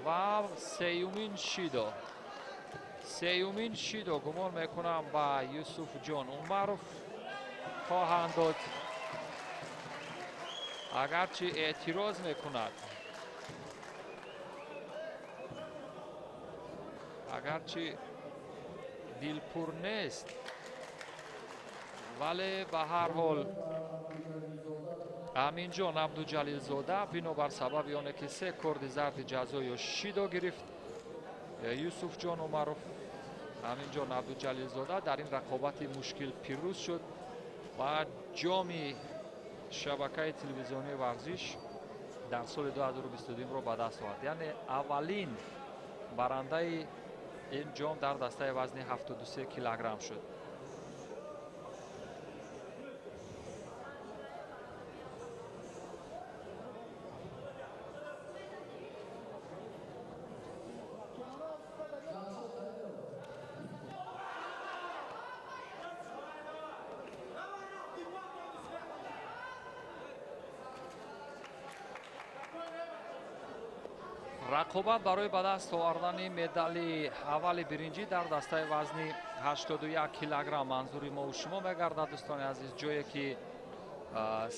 ва сеюмин шидо гумон мекунам ба Юсуфҷон Умаров хоҳанд дод, агарчи эътироз мекунад, агарчи дилпур нест, вале ба ҳар ҳол Аминҷон Абдуҷалилзода бинобар сабаби оне ки 3 корди зарди ҷазо ё шидо гирифт, Юсуфҷон Умаров, Аминҷон Абдуҷалилзода дар ин рақобати мушкил пирӯз шуд ва ҷоми шабакаи телевизионии варзиш дар соли 2022-ро ба даст овард. Яъне аввалин барандаи ин ҷом дар дастаи вазни 73 килограмм шуд. Рақобат барои ба даст овардани медали аввали биринҷӣ дар дастаи вазни 81 килограмм манзури мо шумо мегардад, дӯстони азиз, ҷое ки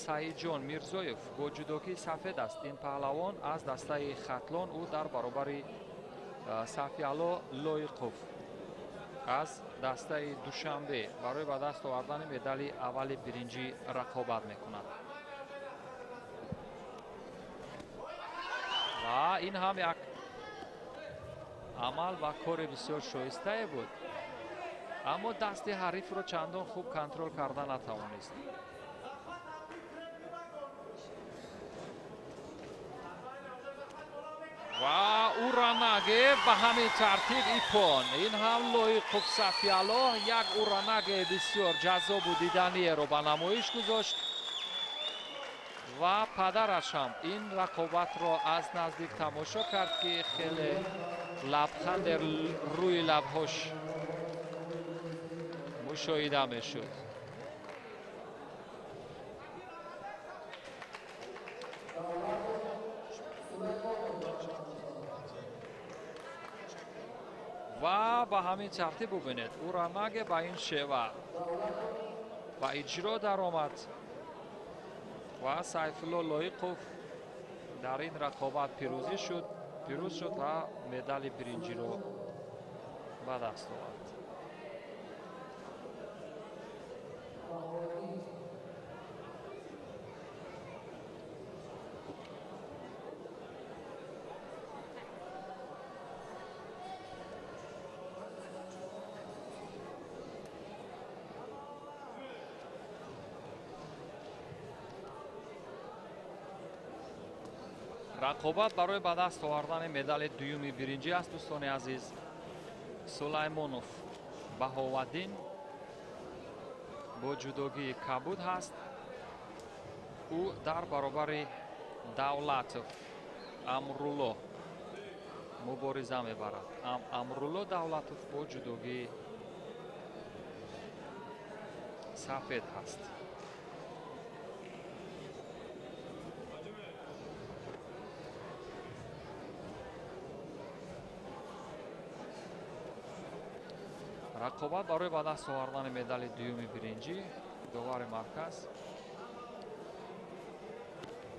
Саидҷон Мирзоев бо ҷудокии сафед аст. Ин паҳлавон аз дастаи Хатлон, ӯ дар баробари Сафиало Лоиқов Аз дастаи Душанбе барои ба даст овардани медали аввали биринҷӣ рақобат мекунад. Ва ин ҳам як амал ва кори бисёр шоистае буд, аммо дасти ҳарифро чандон хуб контрол карда натавонист. Ва уранаге ба ҳамин тартиб ипон. Ин ҳам Лоиқов Сафиаллоҳ як уранаге бисёр ҷаззобу диданиеро ба намоиш гузошт ва падараш ҳам ин рақобатро аз наздик тамошо кард, ки хеле лабханде рӯи лабҳош мушоҳида мешуд. Ва ба ҳамин тартиб бубинед, уранаге ба ин шева ба иҷро даромад ва Сайфулло Лоиқов дар ин рақобат пирӯз шуд ва медали биринҷиро ба даст овард. Рақобат барои ба даст овардани медали дуюми биринҷӣ аст, дӯстони азиз. Сулаймонов Баҳоваддин бо ҷудогии кабуд ҳаст. Ӯ дар баробари Давлатов Амрулло мубориза мебарад. Амрулло Давлатов бо ҷудогии сафед ҳаст. Рақобат барои ба даст овардани медали дуюми биринҷӣ. Довари марказ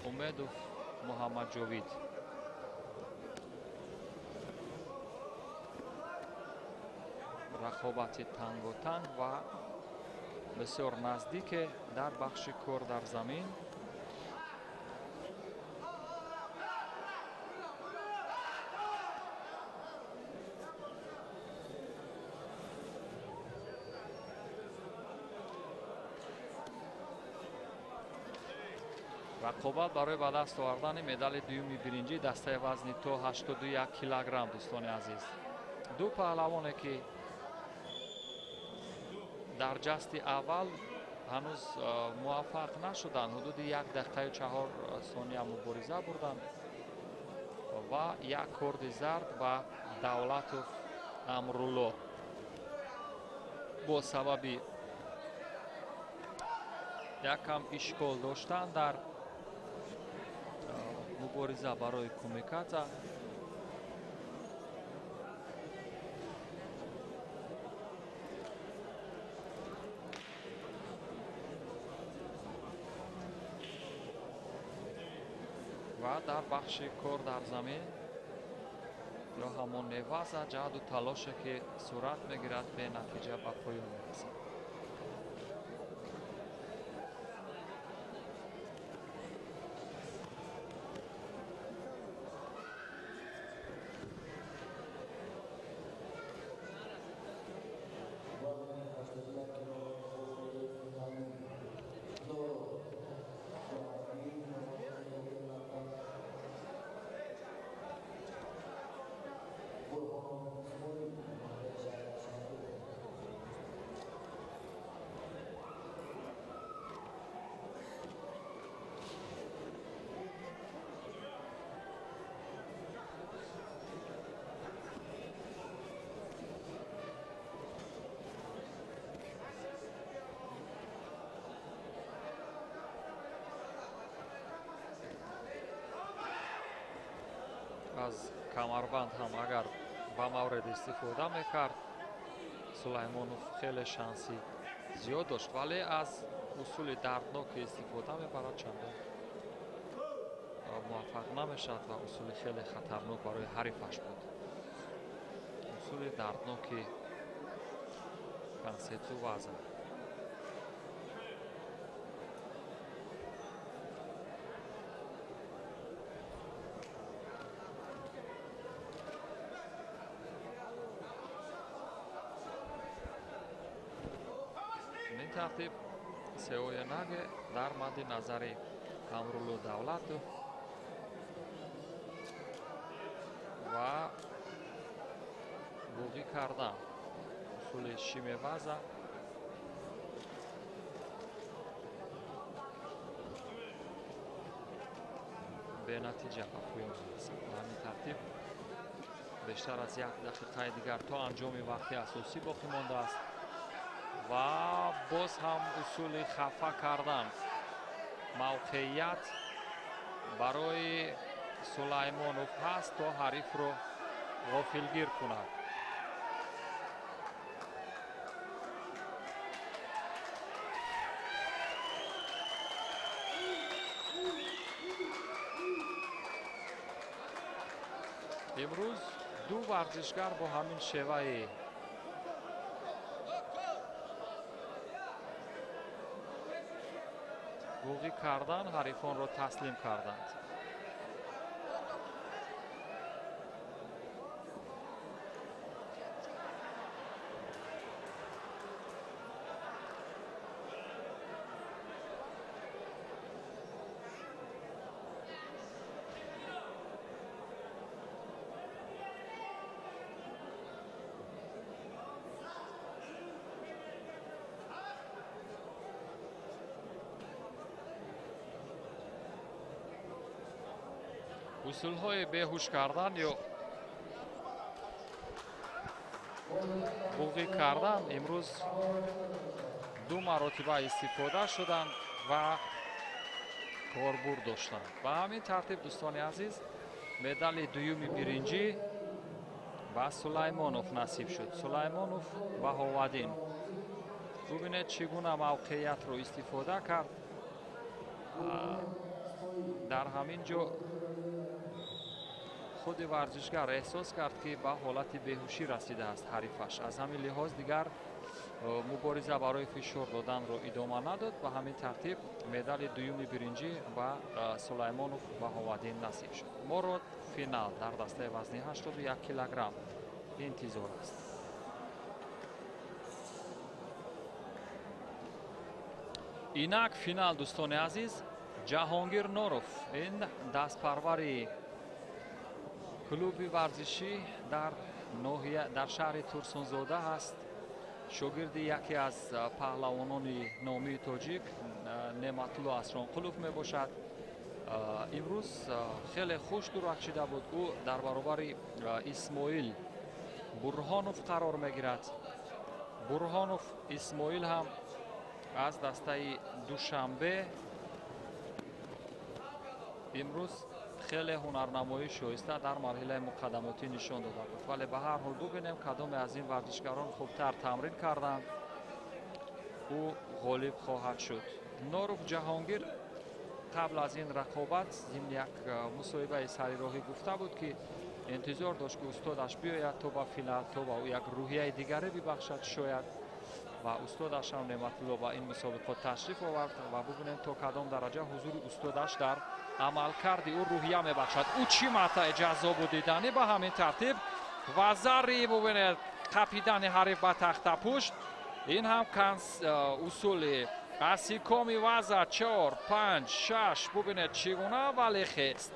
Умедов Муҳаммадҷовид. Рақобати танготанг ва бисёр наздике дар бахши кор дар замин. Рақобат барои ба даст овардани медали дуюми биринҷӣ дастаи вазни то 81 килограмм, дӯстони азиз. Ду паҳлавоне ки дар ҷасти аввал ҳанӯз муваффақ нашуданд, ҳудуди 1 дақиқаю 4 сония мубориза бурданд ва як корди зард ба Давлатов Амрулло бо сабаби якам ишкол доштан дар мубориза барои кумиката. Ва дар бахши кор дар замин ё ҳамон неваза ҷаҳду талоше ки сурат мегирад бенатиҷа ба поён мерасад. Аз камарбанд ҳам агар ба мавред истифода мекард, Сулаймонов хеле шанси зиёд дошт, вале аз усули дардноке истифода мебарад, чандон муваффақ намешавад ва усули хеле хатарнок барои ҳарифаш буд. Усули дардноки Кансетсу ваза. Ин тартиб сеоянаге дар мадди назари Амрулло Давлатов ва буғӣ кардан усули шимеваза бенатиҷа ба поён мерасад. Ба ҳамин тартиб бештар аз як дақиқаи дигар то анҷоми вақти асосӣ боқӣ мондааст ва боз ҳам усули хафа кардан мавқеият барои Сулаймонов ҳаст то ҳарифро ғофилгир кунад. Имрӯз ду варзишгар бо ҳамин шеваи буғӣ кардан ҳарифонро таслим карданд. Усулҳои беҳуш кардан ё буғӣ кардан имрӯз ду маротиба истифода шуданд ва корбурд доштанд. Ба ҳамин тартиб дӯстони азиз, медали дуюми биринҷӣ ба Сулаймонов насиб шуд. Сулаймонов Баҳоваддин. Бубинед чӣ гуна мавқеиятро истифода кард. Дар ҳамин ҷо худи варзишгар эҳсос кард, ки ба ҳолати беҳушӣ расидааст ҳарифаш. Аз ҳамин лиҳоз дигар мубориза барои фишор доданро идома надод. Ба ҳамин тартиб медали дуюми биринҷӣ ба Сулаймонов Баҳоваддин насиб шуд. Моро финал дар дастаи вазни 81 килограмм интизор аст. Инак финал дӯстони азиз, Ҷаҳонгир Норов, ин дастпарвари клуби варзишӣ дар ноҳия дар шаҳри Турсунзода ҳаст. Шогирди яке аз паҳлавонони номии тоҷик Неъматулло Асронқулов мебошад. Имрӯз хеле хуш дурахшида буд. Ӯ дар баробари Исмоил Бурҳонов қарор мегирад. Бурҳонов Исмоил ҳам аз дастаи Душанбе имрӯз хеле ҳунарнамоии шоиста дар марҳилаи муқаддамотӣ нишон дода буд. Вале ба ҳар ҳол бубинем кадоме аз ин варзишгарон хубтар тамрин карданд, ӯ ғолиб хоҳад шуд. Норов Ҷаҳонгир қабл аз ин рақобат зимни як мусоҳибаи сарироҳӣ гуфта буд, ки интизор дошт, ки устодаш биёяд то ба финал, то ба ӯ як рӯҳияи дигаре бибахшад шояд. Ва устодаш ҳам Неъматулло ба ин мусобиқот ташриф овард ва бубинем то кадом дараҷа ҳузури устодаш дар амалкарди ӯ рӯҳия мебахшад. Ӯ чӣ матаи ҷаззобу диданӣ. Ба ҳамин тартиб вазари бубинед қапидани ҳариф ба тахтапушт. Ин ҳам усули асикоми ваза 4, 5, 6. Бубинед чӣ гуна вале хест.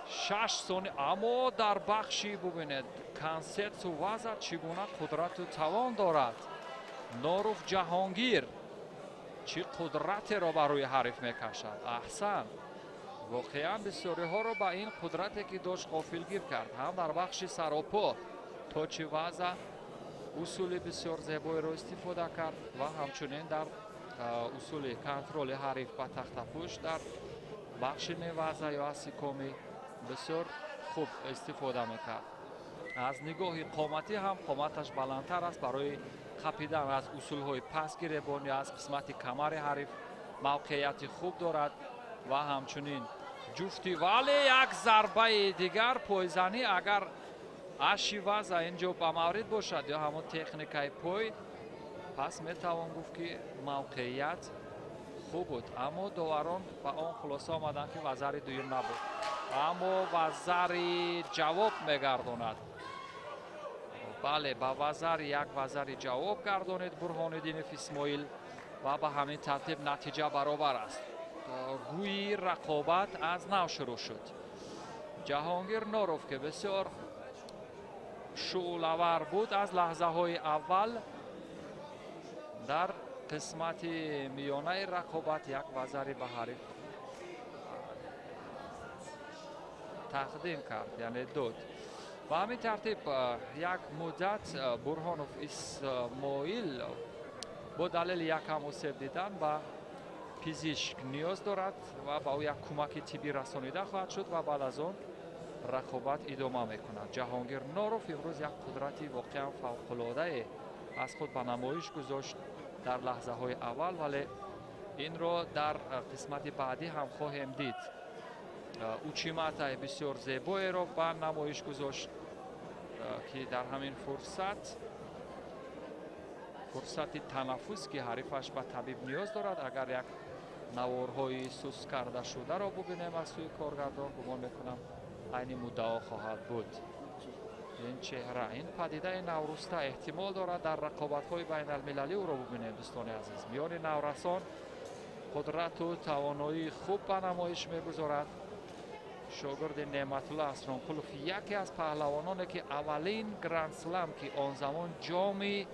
6 сония, аммо дар бахши бубинед кансетсу ваза чӣ гуна қудрату тавон дорад. Норов Ҷаҳонгир чӣ қудратеро ба рӯи ҳариф мекашад. Аҳсан, воқеан бисёриҳоро ба ин қудрате ки дошт ғофилгир кард. Ҳам дар бахши саропо точи ваза усули бисёр зебоеро истифода кард ва ҳамчунин дар усули контроли ҳариф ба тахтапӯш дар бахши неваза ё асикомӣ бисёр хуб истифода мекард. Аз нигоҳи қоматӣ ҳам қоматаш баландтар аст. Барои қапидан аз усулҳои пасгиребон ё аз қисмати камари ҳариф мавқеияти хуб дорад ва ҳамчунин ҷуфти. Вале як зарбаи дигар пойзанӣ, агар аши ваза ин ҷо ба маврид бошад ё ҳамон техникаи пой, Пас метавон гуфт, ки мавқеият хуб буд, аммо доварон ба он хулоса омаданд, ки вазари дуюм набуд. Аммо вазари ҷавоб мегардонад. Бале, ба вазари як вазари ҷавоб гардонид Бурҳониддинов Исмоил ва ба ҳамин тартиб натиҷа баробар аст. Гӯйи рақобат аз нав шурӯъ шуд. Ҷаҳонгир Норов, ки бисёр шӯълавар буд аз лаҳзаҳои аввал, дар қисмати миёнаи рақобат як вазари ба ҳариф тақдим кард, яъне дод. Ба ҳамин тартиб як муддат Бурҳонов Исмоил бо далели якам осеб дидан ба пизишк ниёз дорад ва ба ӯ як кӯмаки тиббӣ расонида хоҳад шуд ва баъд аз он рақобат идома мекунад. Ҷаҳонгир Норов имрӯз як қудрати воқеан фавқулодае аз худ ба намоиш гузошт дар лаҳзаҳои аввал, вале инро дар қисмати баъдӣ ҳам хоҳем дид. Учиматаи бисёр зебоеро ба намоиш гузошт, ки дар ҳамин фурсати танаффус, ки ҳарифаш ба табиб ниёз дорад, агар як наворҳои сус карда шударо бубинем аз сӯи коргардон, гумон мекунам айни муддао хоҳад буд. Ин чеҳра, ин падидаи навруста эҳтимол дорад дар рақобатҳои байналмилалӣ ӯро бубинем. Дӯстони азиз, миёни наврасон қудрату тавоноии хуб ба намоиш мегузорад. Шогирди Неъматулло Асронқулов, яке аз паҳлавононе, ки аввалин гранд-слам, ки он замон ҷоми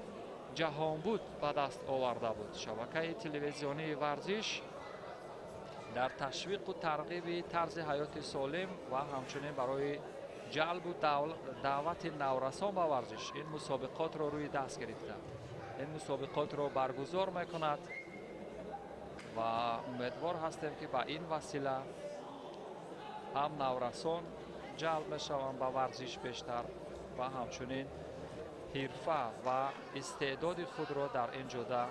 ҷаҳон буд, ба даст оварда буд. Шабакаи телевизионии варзиш дар ташвиқу тарғиби тарзи ҳаёти солим ва ҳамчунин барои ҷалбу даъвати наврасон ба варзиш ин мусобиқотро рӯи даст гирифта, ин мусобиқотро баргузор мекунад ва умедвор ҳастем, ки ба ин васила ҳам наврасон ҷалб мешаванд ба варзиш бештар ва ҳамчунин ҳирфа ва истеъдоди худро дар ин ҷода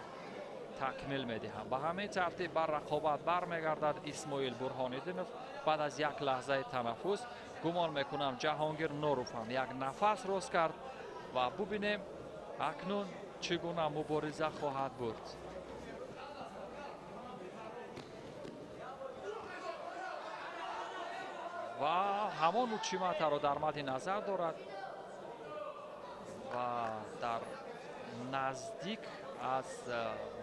такмил медиҳанд. Ба ҳамин тартиб бар рақобат бармегардад Исмоил Бурҳониддинов баъд аз як лаҳзаи танаффус. Гумон мекунам Ҷаҳонгир Норов ҳам як нафас рост кард ва бубинем акнун чӣ гуна мубориза хоҳад бурд. Ва ҳамон учиматаро дар мадди назар дорад ва дар наздик аз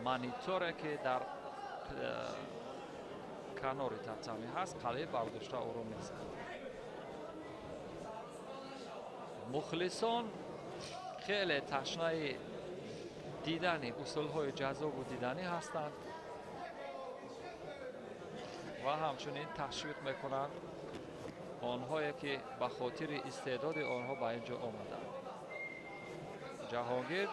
мониторе, ки дар канори татами ҳаст, қалиб бардошта ӯро мезанад. Мухлисон хеле ташнаи дидани усулҳои ҷаззобу диданӣ ҳастанд ва ҳамчунин ташвиқ мекунанд онҳое, ки ба хотири истеъдоди онҳо ба ин ҷо омаданд. Ҷаҳонгир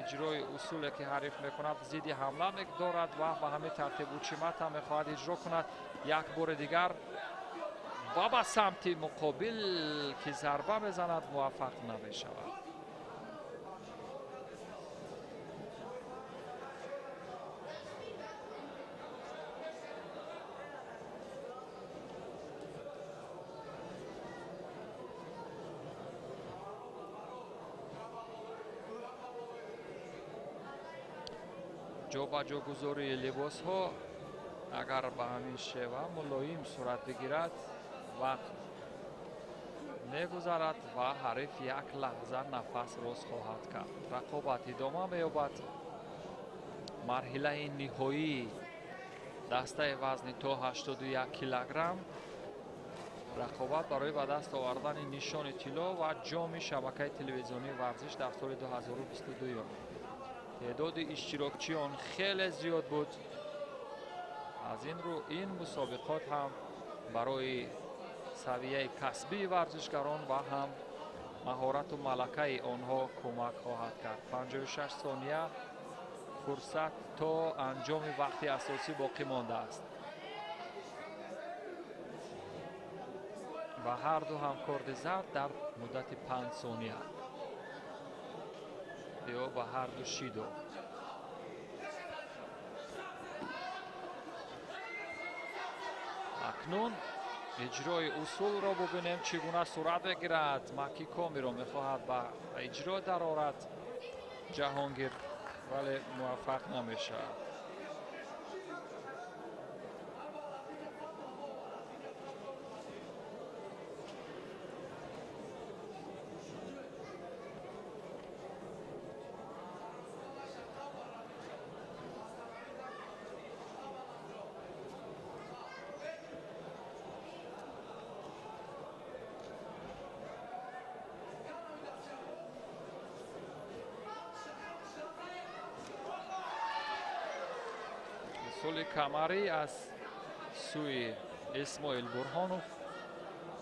иҷрои усуле, ки ҳариф мекунад, зидди ҳамла дорад ва ба ҳамин тартиб учимата мехоҳад иҷро кунад як бори дигар ва ба самти муқобил, ки зарба мезанад, муваффақ намешавад. Ҷобаҷогузории либосҳо агар ба ҳамин шева мулоим сурат бигирад, вақт мегузарад ва ҳариф як лаҳза нафас рост хоҳад кард. Рақобат идома меёбад. Марҳилаи ниҳоии дастаи вазни то 81 килограмм рақобат барои ба даст овардани нишони тилло ва ҷоми шабакаи телевизионии варзиш дар соли 2022. Теъдоди иштирокчиён хеле зиёд буд. Аз ин рӯ ин мусобиқот ҳам барои савияи касбии варзишгарон ва ҳам маҳорату малакаи онҳо кӯмак хоҳад кард. 56 сония фурсат то анҷоми вақти асосӣ боқӣ мондааст ва ҳар ду ҳамкорди зард дар муддати 5 сония ё ба ҳар ду шидо. Акнун иҷрои усулро бубинем, чӣ гуна сурат мегирад. Макикомиро мехоҳад ба иҷро дарорад. Ҷаҳонгир, вале муваффақ намешавад. Усули камарӣ аз сӯи Исмоил Бурҳонов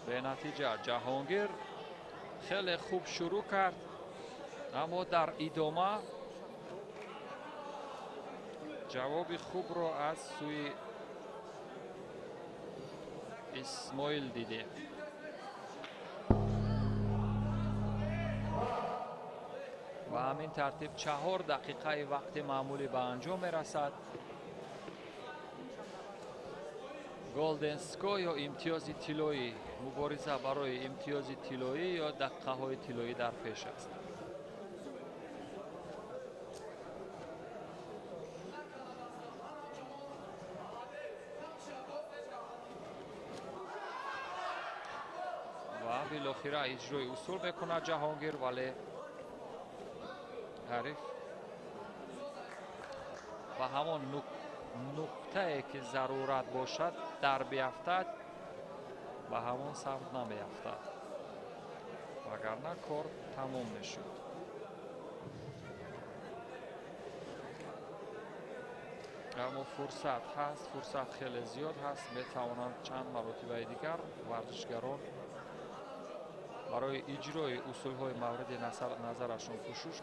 бенатиҷа. Ҷаҳонгир хеле хуб шурӯъ кард, аммо дар идома ҷавоби хубро аз сӯи Исмоил дидем. Ва ҳамин тартиб 4 дақиқаи вақти маъмулӣ ба анҷом мерасад. Голден скор ё имтиёзи тиллоӣ, мубориза барои имтиёзи тиллоӣ ё дақиқаҳои тиллоӣ дар пеш аст. Ва билохира иҷрои усул мекунад Ҷаҳонгир, вале ҳариф ба ҳамон нуқтае ки зарурат бошад дар биафтад, ба ҳамон самт намеафтад, вагарна кор тамом мешуд. Аммо фурсат ҳаст, фурсат хеле зиёд ҳаст. Метавонанд чанд маротибаи дигар варзишгарон барои иҷрои усулҳои мавриди назарашон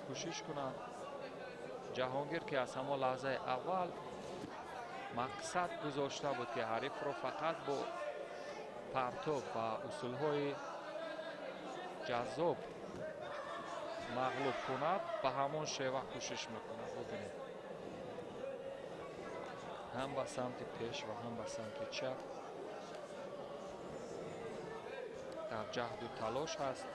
кӯшиш кунанд. Ҷаҳонгир ки аз ҳамон лаҳзаи аввал мақсад гузошта буд ки ҳарифро фақат бо партоб ва усулҳои ҷаззоб мағлуб кунад, ба ҳамон шева кӯшиш мекунад. Бубинед, ҳам ба самти пеш ва ҳам ба самти чап дар ҷаҳду талош ҳаст.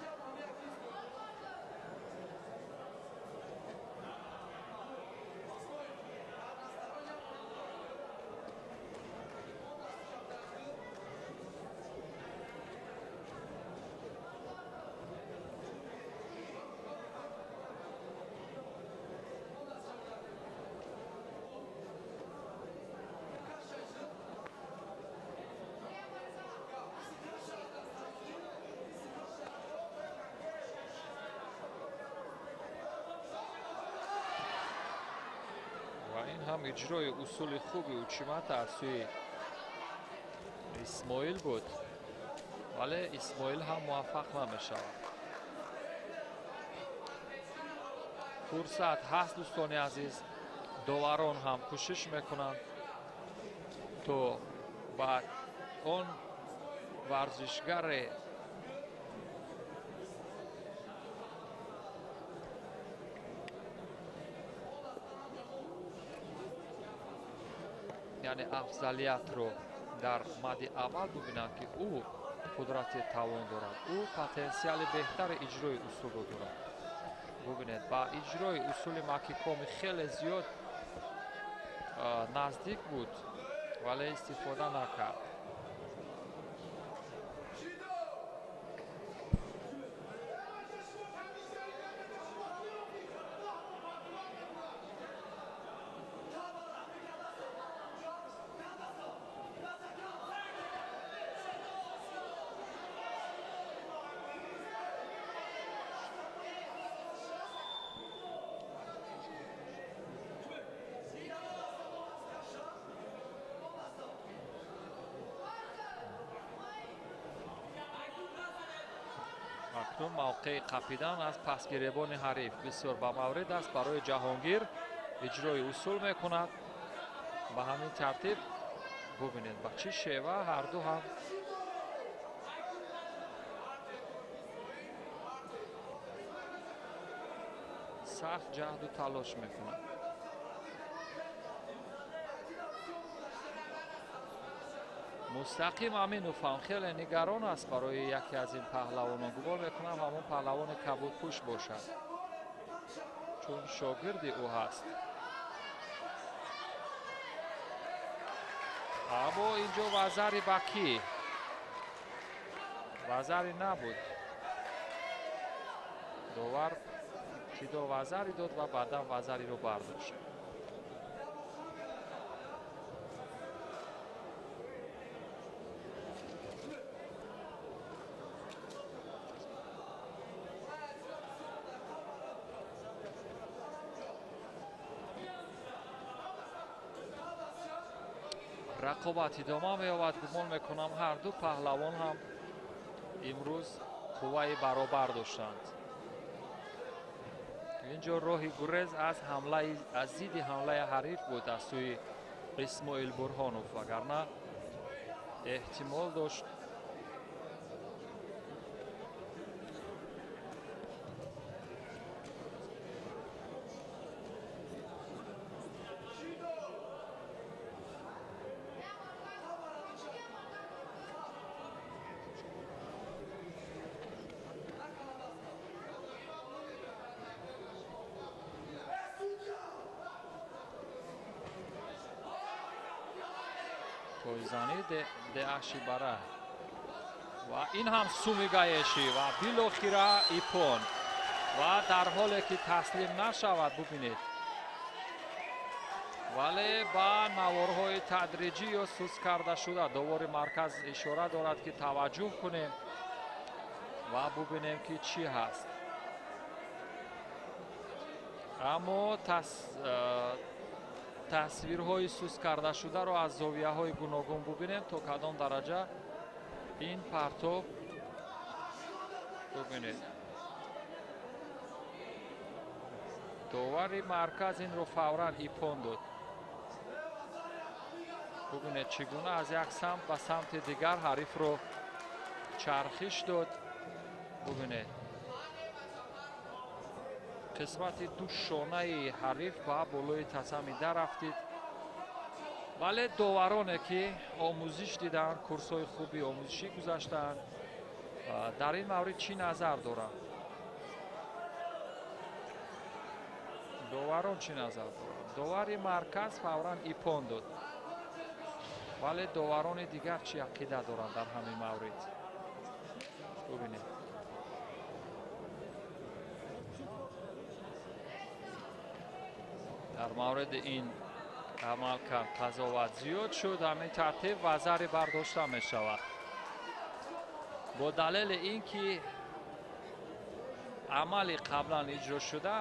Ин ҳам иҷрои усули хуби учимата аз сӯи Исмоил буд, вале Исмоил ҳам муваффақ намешавад. Фурсат ҳаст, дӯстони азиз, доварон ҳам кӯшиш мекунанд то ба он варзишгаре яъне афзалиятро дар мади аввал бубинанд, ки ӯ қудрати тавон дорад, ӯ потенсиали беҳтари иҷрои усулро дорад. Бубинед, ба иҷрои усули макикоми хеле зиёд наздик буд, вале истифода накард. Акнун мавқеи қапидан аз пасгиребони ҳариф бисёр ба маврид аст барои Ҷаҳонгир. Иҷрои усул мекунад. Ба ҳамин тартиб бубинед ба чӣ шева ҳарду ҳам сахт ҷаҳду талош мекунад. Мустақим Аминов ҳам хеле нигарон аст барои яке аз ин паҳлавонон. Гумон мекунам ҳамон паҳлавони кабудпӯш бошад, Чун шогирди ӯ ҳаст. Аммо инҷо вазари ба кӣ? Вазари набуд. Довар ибтидо вазари дод ва баъдан вазариро бардошт. Рақобат идома меёбад. Гумон мекунам ҳар ду паҳлавон ҳам имрӯз қувваи баробар доштанд. Инҷо роҳи гурез аз ҳамлаи аз зидди ҳамлаи ҳариф буд аз сӯи Исмоил Бурҳонов, вагарна эҳтимол дошт тойзанӣ деашибара ва ин ҳам сумигаешӣ ва билохира ипон ва дар ҳоле ки таслим нашавад бубинед, вале ба наворҳои тадриҷӣ ё сус карда шуда довори марказ ишора дорад ки таваҷҷӯҳ кунем ва бубинем ки чӣ ҳаст. Аммо тасвирҳои сус кардашударо аз зовияҳои гуногун бубинем то кадом дараҷа ин партоб бубинед. Довари марказ инро фавран ипон дод. Бубинед чӣ гуна аз як самт ба самти дигар ҳарифро чархиш дод. Бубинед қисмати ду шонаи ҳариф ба болои татами дарафтид, вале довароне ки омӯзиш диданд, курсҳои хуби омӯзишӣ гузаштаанд, дар ин маврид чӣ назар доранд? Доварон чӣ назар доранд? Довари марказ фавран ипон дод, вале доварони дигар чӣ ақида доранд дар ҳамин маврид? Бубинед. Дар мавриди ин амал кард қазоват зиёд шуд. Ҳамин тартиб вазари бардошта мешавад бо далели ин ки амали қаблан иҷро шуда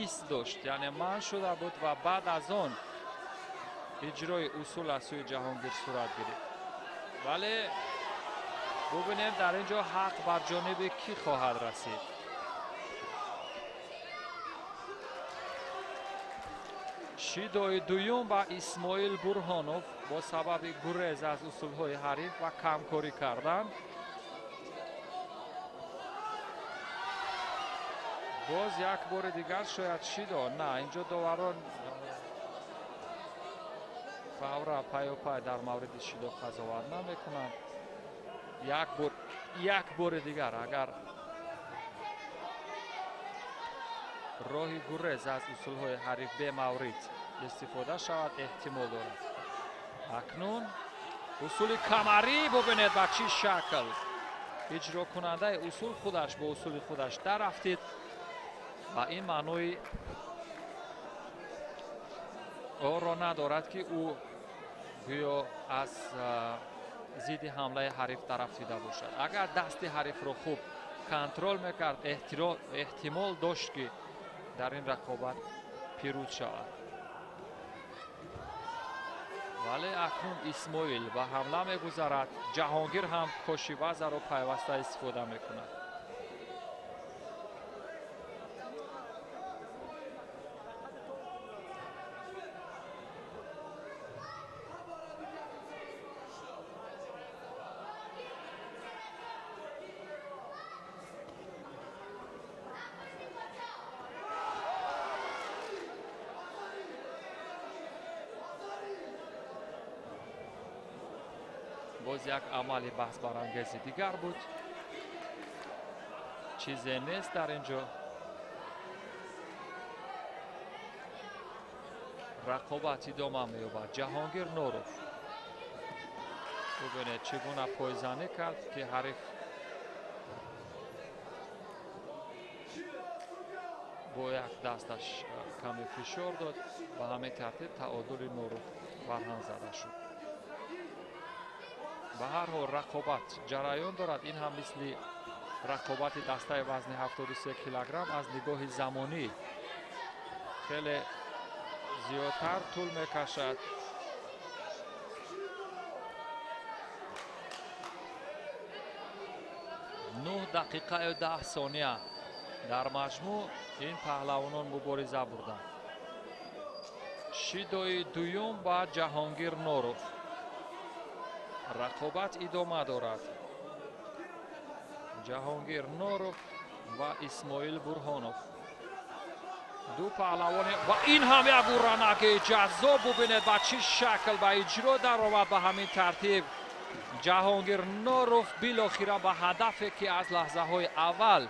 ист дошт, яъне манъ шуда буд ва баъд аз он иҷрои усул аз сӯи Ҷаҳонгир сурат гирифт. Вале бубинем дар ин ҷо ҳақ бар ҷониби кӣ хоҳад расид. Шидои дуюм ба Исмоил Бурҳонов бо сабаби гурез аз усулҳои ҳариф ва камкорӣ кардан. Боз як бори дигар шояд шидо. На, инҷо доварон фавра пайопай дар мавриди шидо қазоват намекунанд. Як бори дигар агар роҳи гурез аз усулҳои ҳариф бемаврид истифода шавад, эҳтимол дорад. Акнун усули камарӣ бубинед ба чӣ шакл иҷрокунандаи усул худаш бо усули худаш дарафтид ва ин маънои онро надорад ки ӯ гӯё аз зидди ҳамлаи ҳариф дарафтида бошад. Агар дасти ҳарифро хуб контрол мекард, эҳтимол дошт ки дар ин рақобат пирӯз шавад. Вале акнун Исмоил ба ҳамла мегузарад. Ҷаҳонгир ҳам кошивазаро пайваста истифода мекунад. Боз як амали баҳсбарангези дигар буд. Чизе нест дар ин ҷо. Рақобат идома меёбад. Ҷаҳонгир Нуров бубинед, чӣ гуна пойзанӣ кард, ки ҳариф бо як дасташ каме фишор дод. Ба ҳамин тартиб таодули Нуров барҳам зада шуд. Ба ҳар ҳол рақобат ҷараён дорад. Ин ҳам мисли рақобати дастаи вазни 73 килограмм аз нигоҳи замонӣ хеле зиёдтар тӯл мекашад. 9 дақиқаю 10 сония дар маҷмӯъ ин паҳлавонон мубориза бурданд. Шидои дуюм ба Ҷаҳонгир Нуров. Рақобат идома дорад. Ҷаҳонгир Нуров ва Исмоил Бурҳонов, ду паҳлавоне. Ва ин ҳам як уранаги ҷаззоб. Бубинед, ба чӣ шакл ба иҷро даромад. Ба ҳамин тартиб Ҷаҳонгир Нуров билохира ба ҳадафе, ки аз лаҳзаҳои аввал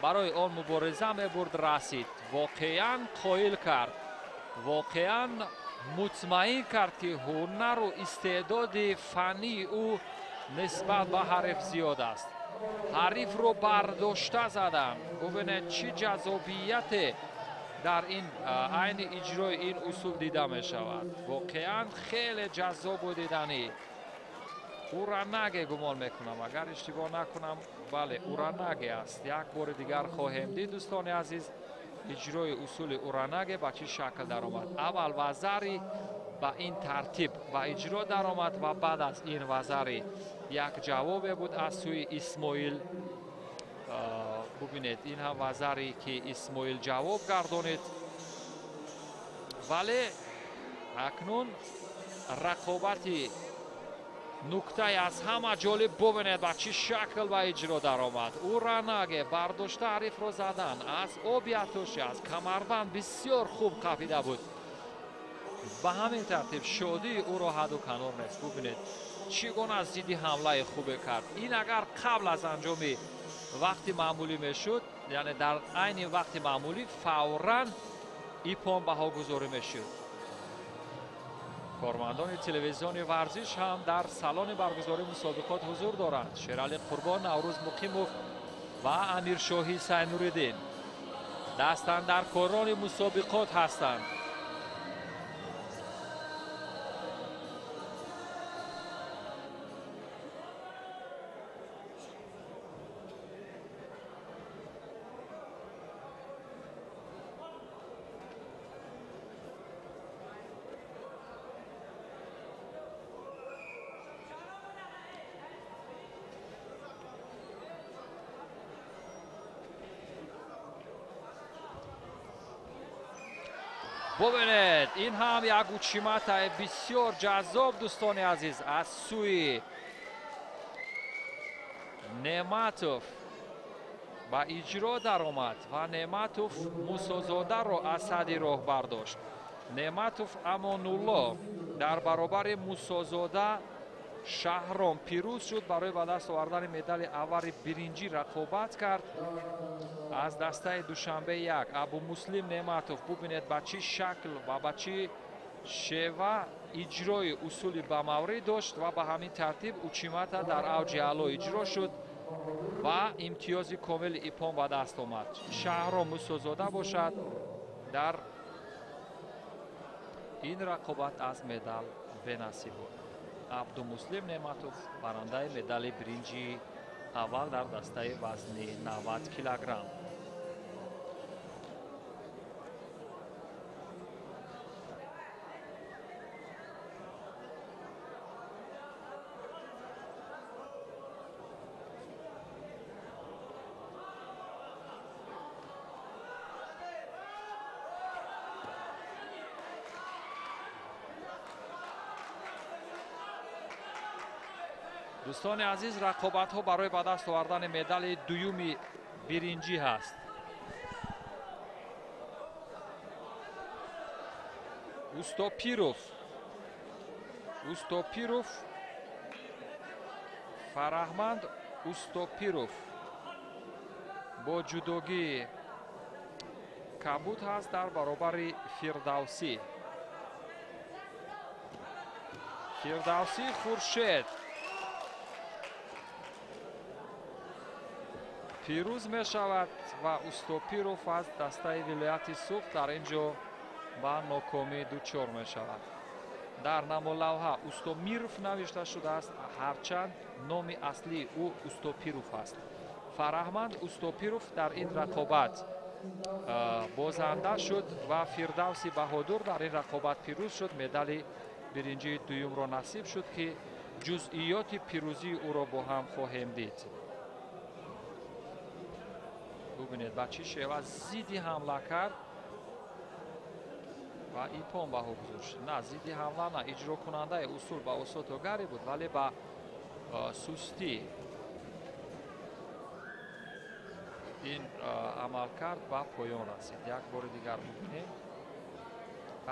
барои он мубориза мебурд, расид. Воқеан қоил кард, воқеан мутмаин кард, ки ҳунару истеъдоди фаннии ӯ нисбат ба ҳариф зиёд аст. Ҳарифро бардошта задам. Бубинед, чӣ ҷаззобияте дар ин айни иҷрои ин усул дида мешавад. Воқеан хеле ҷаззобу диданӣ. Уранаге гумон мекунам, агар иштибоҳ накунам, бале, уранаге аст. Як бори дигар хоҳем дид, дӯстони азиз, иҷрои усули уранаге ба чӣ шакл даромад. Аввал вазари ба ин тартиб ба иҷро даромад ва баъд аз ин вазари як ҷавобе буд аз сӯи Исмоил. Бубинед, ин ҳам вазаре, ки Исмоил ҷавоб гардонид. Вале акнун рақобати нуктаи аз ҳама ҷолиб. Бубинед, ба чӣ шакл ба иҷро даромад. Уранаге бардошта ҳарифро задан аз оби атоши, аз камарбанд бисёр хуб қафида буд. Ба ҳамин тартиб шодии ӯро ҳадду канор нест. Бубинед, чӣ гуна зидди ҳамлаи хубе кард. Ин агар қабл аз анҷоми вақти маъмулӣ мешуд, яъне дар айни вақти маъмулӣ, фавран ипон баҳогузорӣ мешуд. Кормандони телевизиони варзиш ҳам дар салони баргузории мусобиқот ҳузур доранд. Шерали Қурбон, Наврӯз Муқимов ва Амиршоҳӣ Сайнуриддин дастандаркорони мусобиқот ҳастанд. Бубинед, ин ҳам як учиматаи бисёр ҷаззоб, дӯстони азиз, аз сӯи Неъматов ба иҷро даромад ва Неъматов Мусозодаро аз сади роҳ бардошт. Неъматов Амонулло дар баробари Мусозода Шаҳром пирӯз шуд. Барои ба даст овардани медали аввали биринҷӣ рақобат кард аз дастаи Душанбе 1 Абумуслим Неъматов. Бубинед, ба чӣ шакл ва ба чӣ шева иҷрои усули ба маврид дошт ва ба ҳамин тартиб учимата дар авҷи аъло иҷро шуд ва имтиёзи комили ипон ба даст омад. Шаҳром Мусозода бошад дар ин рақобат аз медал бенасиб буд. Абдумуслим Неъматов барандаи медали биринҷии аввал дар дастаи вазни 90 килограмм. Дӯстони азиз, рақобатҳо барои ба даст овардани медали дуюми биринҷӣ ҳаст. Устопиров, Фараҳманд Устопиров бо ҷудогии кабуд ҳаст дар баробари Фирдавсӣ. Фирдавсӣ Хуршед пирӯз мешавад ва Устопиров аз дастаи вилояти Суғд дар ин ҷо ба нокомӣ дучор мешавад. Дар намолавҳа Устомиров навишта шудааст, ҳарчанд номи аслии ӯ Устопиров аст. Фараҳманд Устопиров дар ин рақобат бозанда шуд ва Фирдавси Баҳодур дар ин рақобат пирӯз шуд. Медали биринҷии дуюмро насиб шуд, ки ҷузъиёти пирӯзии ӯро бо ҳам хоҳем дид. Бубинед, ба чӣ шева зидди ҳамла кард ва ипон баҳо гузошт. На, зидди ҳамла на, иҷрокунандаи усул ба осотогари буд, вале ба сустӣ ин амалкард ба поён расид. Як бори дигар бубинем,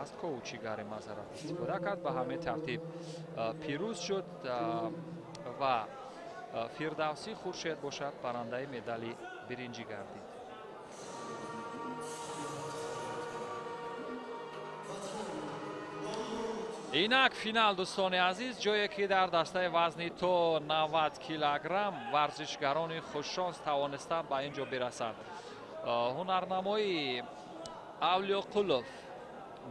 аз коучигари мазарат истифода кард, ба ҳамин тартиб пирӯз шуд ва Фирдавсӣ Хуршед бошад барандаи медали биринҷӣ гардид. Инак финал, дӯстони азиз, ҷое ки дар дастаи вазни то 90 килограмм варзишгарони хушшонс тавонистанд ба ин ҷо бирасанд. Ҳунарнамои Авлиёқулов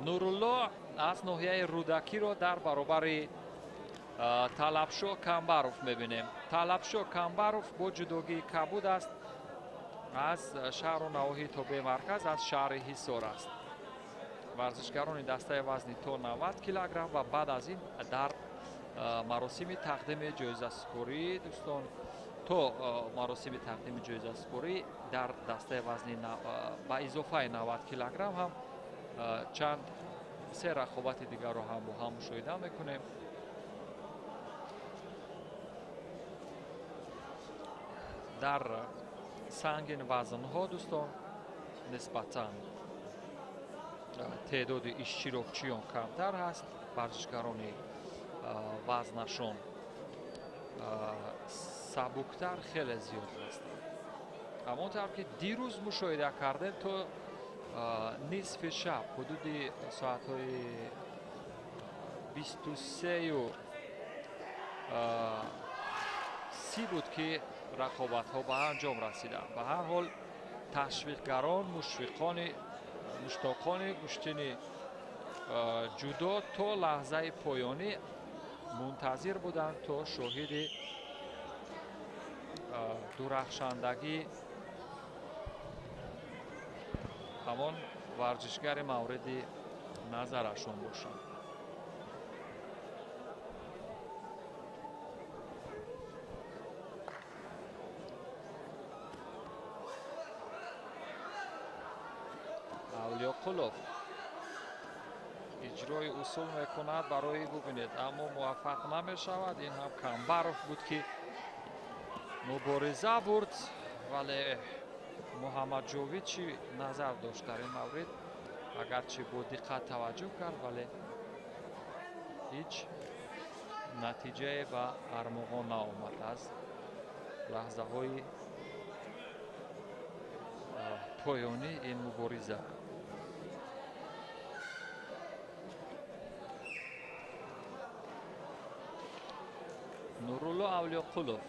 Нурулло аз ноҳияи Рӯдакиро дар баробари Талабшо Камбаров мебинем. Талабшо Камбаров бо ҷудогии кабуд аст, аз шаҳру навоҳии тобеи марказ, аз шаҳри Ҳисор аст. Варзишгарони дастаи вазни то 90 килограмм ва баъд аз ин дар маросими тақдими ҷоизасупорӣ, дӯстон, то маросими тақдими ҷоизасупорӣ дар дастаи вазни ба изофаи 90 килограмм ҳам чанд се рақобати дигарро ҳам бо ҳам мушоҳида мекунем. Дар сангин вазнҳо, дӯстон, нисбатан теъдоди иштирокчиён камтар ҳаст. Варзишгарони вазнашон сабуктар хеле зиёд ҳастанд. Ҳамон тавр ки дирӯз мушоҳида кардем, то нисфи шаб ҳудуди соатҳои 23:30 буд ки рақобатҳо ба анҷом расиданд. Ба ҳар ҳол ташвиқгарон, мушфиқони, муштоқони гӯштини ҷудо то лаҳзаи поёнӣ мунтазир буданд то шоҳиди дурахшандагӣ ҳамон варзишгари мавриди назарашон бошанд. Авлиёқулов иҷрои усул мекунад барои бубинед, аммо муваффақ намешавад. Ин ҳам Камбаров буд ки мубориза бурд, вале Муҳаммадҷовид чӣ назар дошт дар ин маврид? Агарчи бо диққат таваҷҷӯҳ кард, вале ҳеҷ натиҷае ба армуғон наомад. Аз лаҳзаҳои поёнӣ ин мубориза Нурулло Авлиёқулов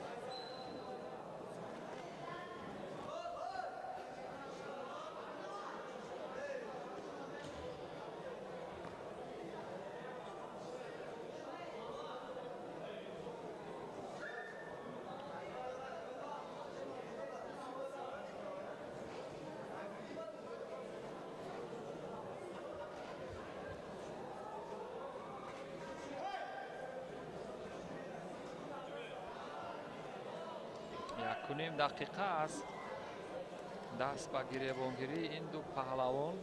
1.5 дақиқа аст даст ба гиребонгирии ин ду паҳлавон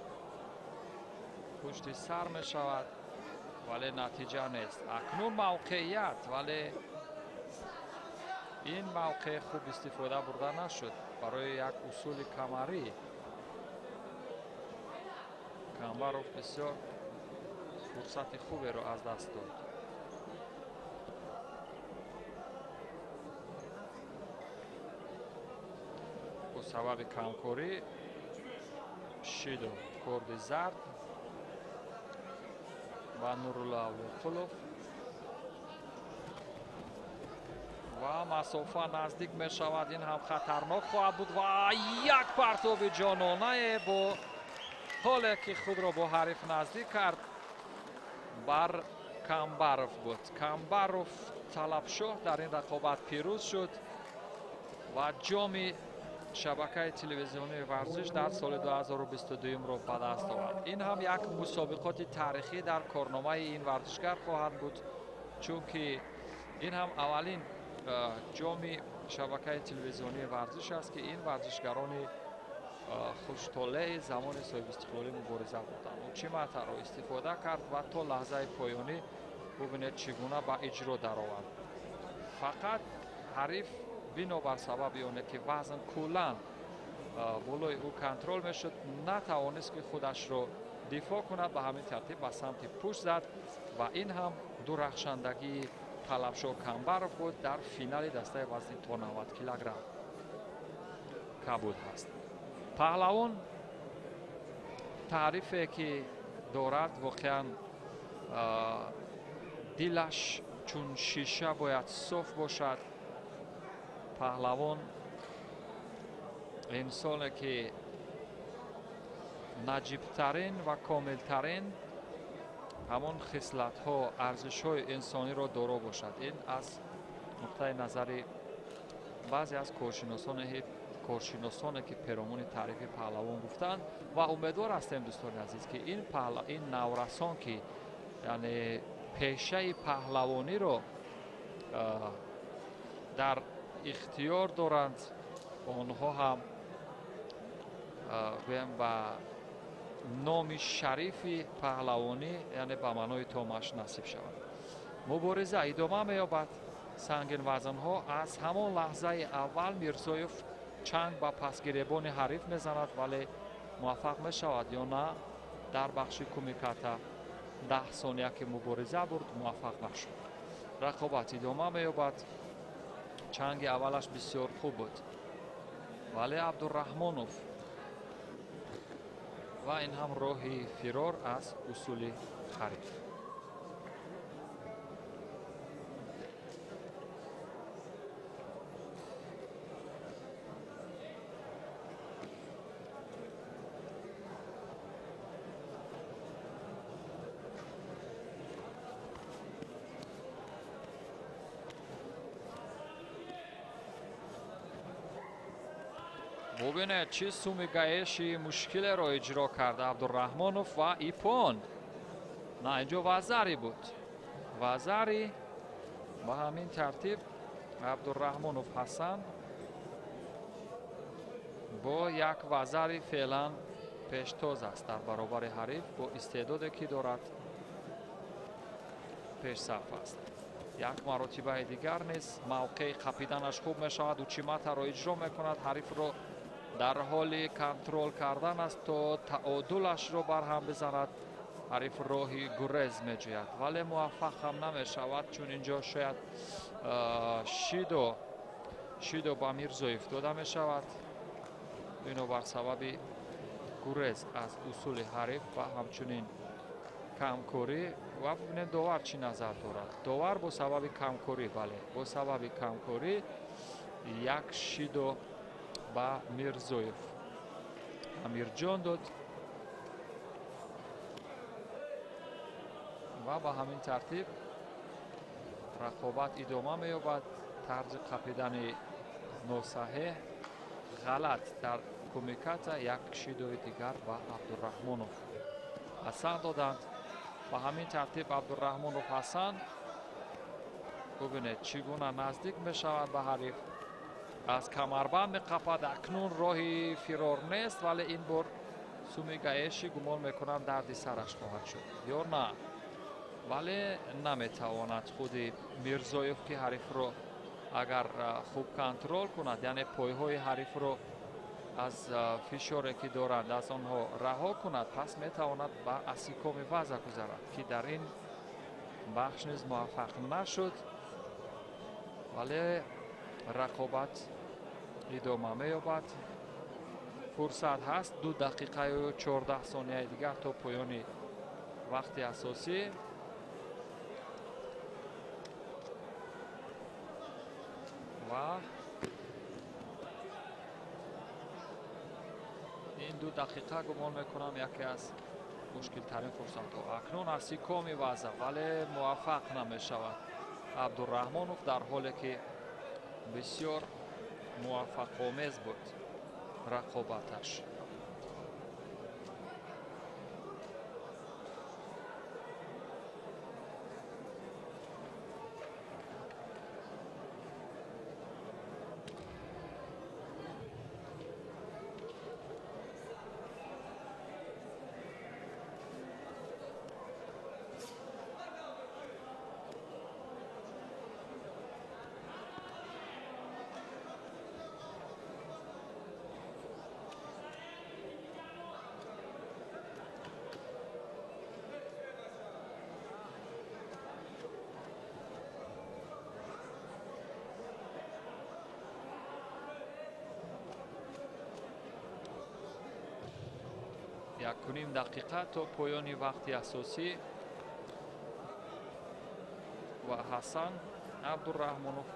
пушти сар мешавад, вале натиҷа нест. Акнун мавқеият, вале ин мавқеъ хуб истифода бурда нашуд барои як усули камарӣ. Камбаров бисёр фурсати хуберо аз даст дод. Сабаби камкорӣ шидо корди зард ва Нурулло Авлиёқулов Ва масофа наздик мешавад, ин ҳам хатарнок хоҳад буд ва як партоби ҷононае бо ҳоле ки худро бо ҳариф наздик кард бар Камбаров буд. Камбаров Талабшоҳ дар ин рақобат пирӯз шуд ва ҷоми шабакаи телевизионии варзиш дар соли 2022-ро ба даст овард. Ин ҳам як мусобиқоти таърихӣ дар корномаи ин варзишгар хоҳад буд, чунки ин ҳам аввалин ҷоми шабакаи телевизионии варзиш аст, ки ин варзишгарони хуштолеи замони соҳибистиқлолӣ мубориза бурданд. Ӯ чиматаро истифода кард ва то лаҳзаи поёнӣ бубинед чӣ гуна ба иҷро даровард. Фақат ҳариф бинобар сабаби оне ки вазн куллан болои ӯ контрол мешуд, натавонист ки худашро дифоъ кунад, ба ҳамин тартиб ба самти пушт зад ва ин ҳам дурахшандагии Талабшоҳ Камбаров буд дар финали дастаи вазни то 90 килограмм кабуд ҳаст. Паҳлавон таърифе ки дорад, воқеан дилаш чун шиша бояд соф бошад. Паҳлавон инсоне ки наҷибтарин ва комилтарин ҳамон хислатҳо, арзишҳои инсониро доро бошад. Ин аз нуқтаи назари баъзе аз коршиносоне ки перомуни таърифи паҳлавон гуфтанд ва умедвор ҳастем, дӯстони азиз, ки ин наврасон ки яъне пешаи паҳлавониро дар ихтиёр доранд, онҳо ҳам гӯям ба номи шарифи паҳлавонӣ, яъне ба маънои томаш насиб шавад. Мубориза идома меёбад. Сангинвазнҳо аз ҳамон лаҳзаи аввал Мирзоев чанг ба пасгиребони ҳариф мезанад, вале муваффақ мешавад ё на дар бахши кумиката 10 сония ки мубориза бурд муваффақ нашуд. Рақобат идома меёбад. Чанги аввалаш бисёр хуб буд, вале Абдурраҳмонов ва ин ҳам роҳи фирор аз усули ҳариф. Бубинед чӣ сумигаеши мушкилеро иҷро кард Абдурраҳмонов ва ипон. На, инҷо вазари буд. Вазари ба ҳамин тартиб Абдурраҳмонов Ҳасан бо як вазари феълан пештоз аст дар баробари ҳариф, бо истеъдоде ки дорад пешсаф аст. Як маротибаи дигар низ мавқеи қапиданаш хуб мешавад, учиматаро иҷро мекунад, ҳарифро дар ҳоли контрол кардан аст то таодулашро барҳам бизанад. Ҳариф роҳи гурез меҷӯяд, вале муваффақ ҳам намешавад, чун инҷо шояд шидо ба Мирзоев дода мешавад бинобар сабаби гурез аз усули ҳариф ва ҳамчунин камкорӣ. Ва бибинем довар чӣ назар дорад. Довар бо сабаби камкорӣ, бале, бо сабаби камкорӣ як шидо ба Мирзоев Амирҷон дод ва ба ҳамин тартиб рақобат идома меёбад. Тарзи қапидани носаҳеҳ ғалат дар кумиката як шидои дигар ба Абдурраҳмонов Ҳасан доданд. Ба ҳамин тартиб Абдурраҳмонов Ҳасан бубинед чӣ гуна наздик мешавад ба ҳариф, аз камарбанд меқапад. Акнун роҳи фирор нест, вале ин бор сумигаеши гумон мекунам дарди сараш хоҳад шуд ё на, вале наметавонад худи Мирзоев ки ҳарифро агар хуб контрол кунад, яъне пойҳои ҳарифро аз фишоре ки доранд аз онҳо раҳо кунад, пас метавонад ба асикоми ваза гузарад, ки дар ин бахш низ муваффақ нашуд, вале рақобат идома меёбад. Фурсат ҳаст 2 дақиқаю 14 сонияи дигар то поёни вақти асосӣ. Ва ин 2 дақиқа гумон мекунам яке аз мушкилтарин фурсатҳо. Акнун Асико мевазад, вале муваффақ намешавад Абдураҳмонов, дар ҳоле ки бисёр муваффақомез буд рақобаташ. Якуним дақиқа то поёни вақти асосӣ ва Ҳасан Абдураҳмонов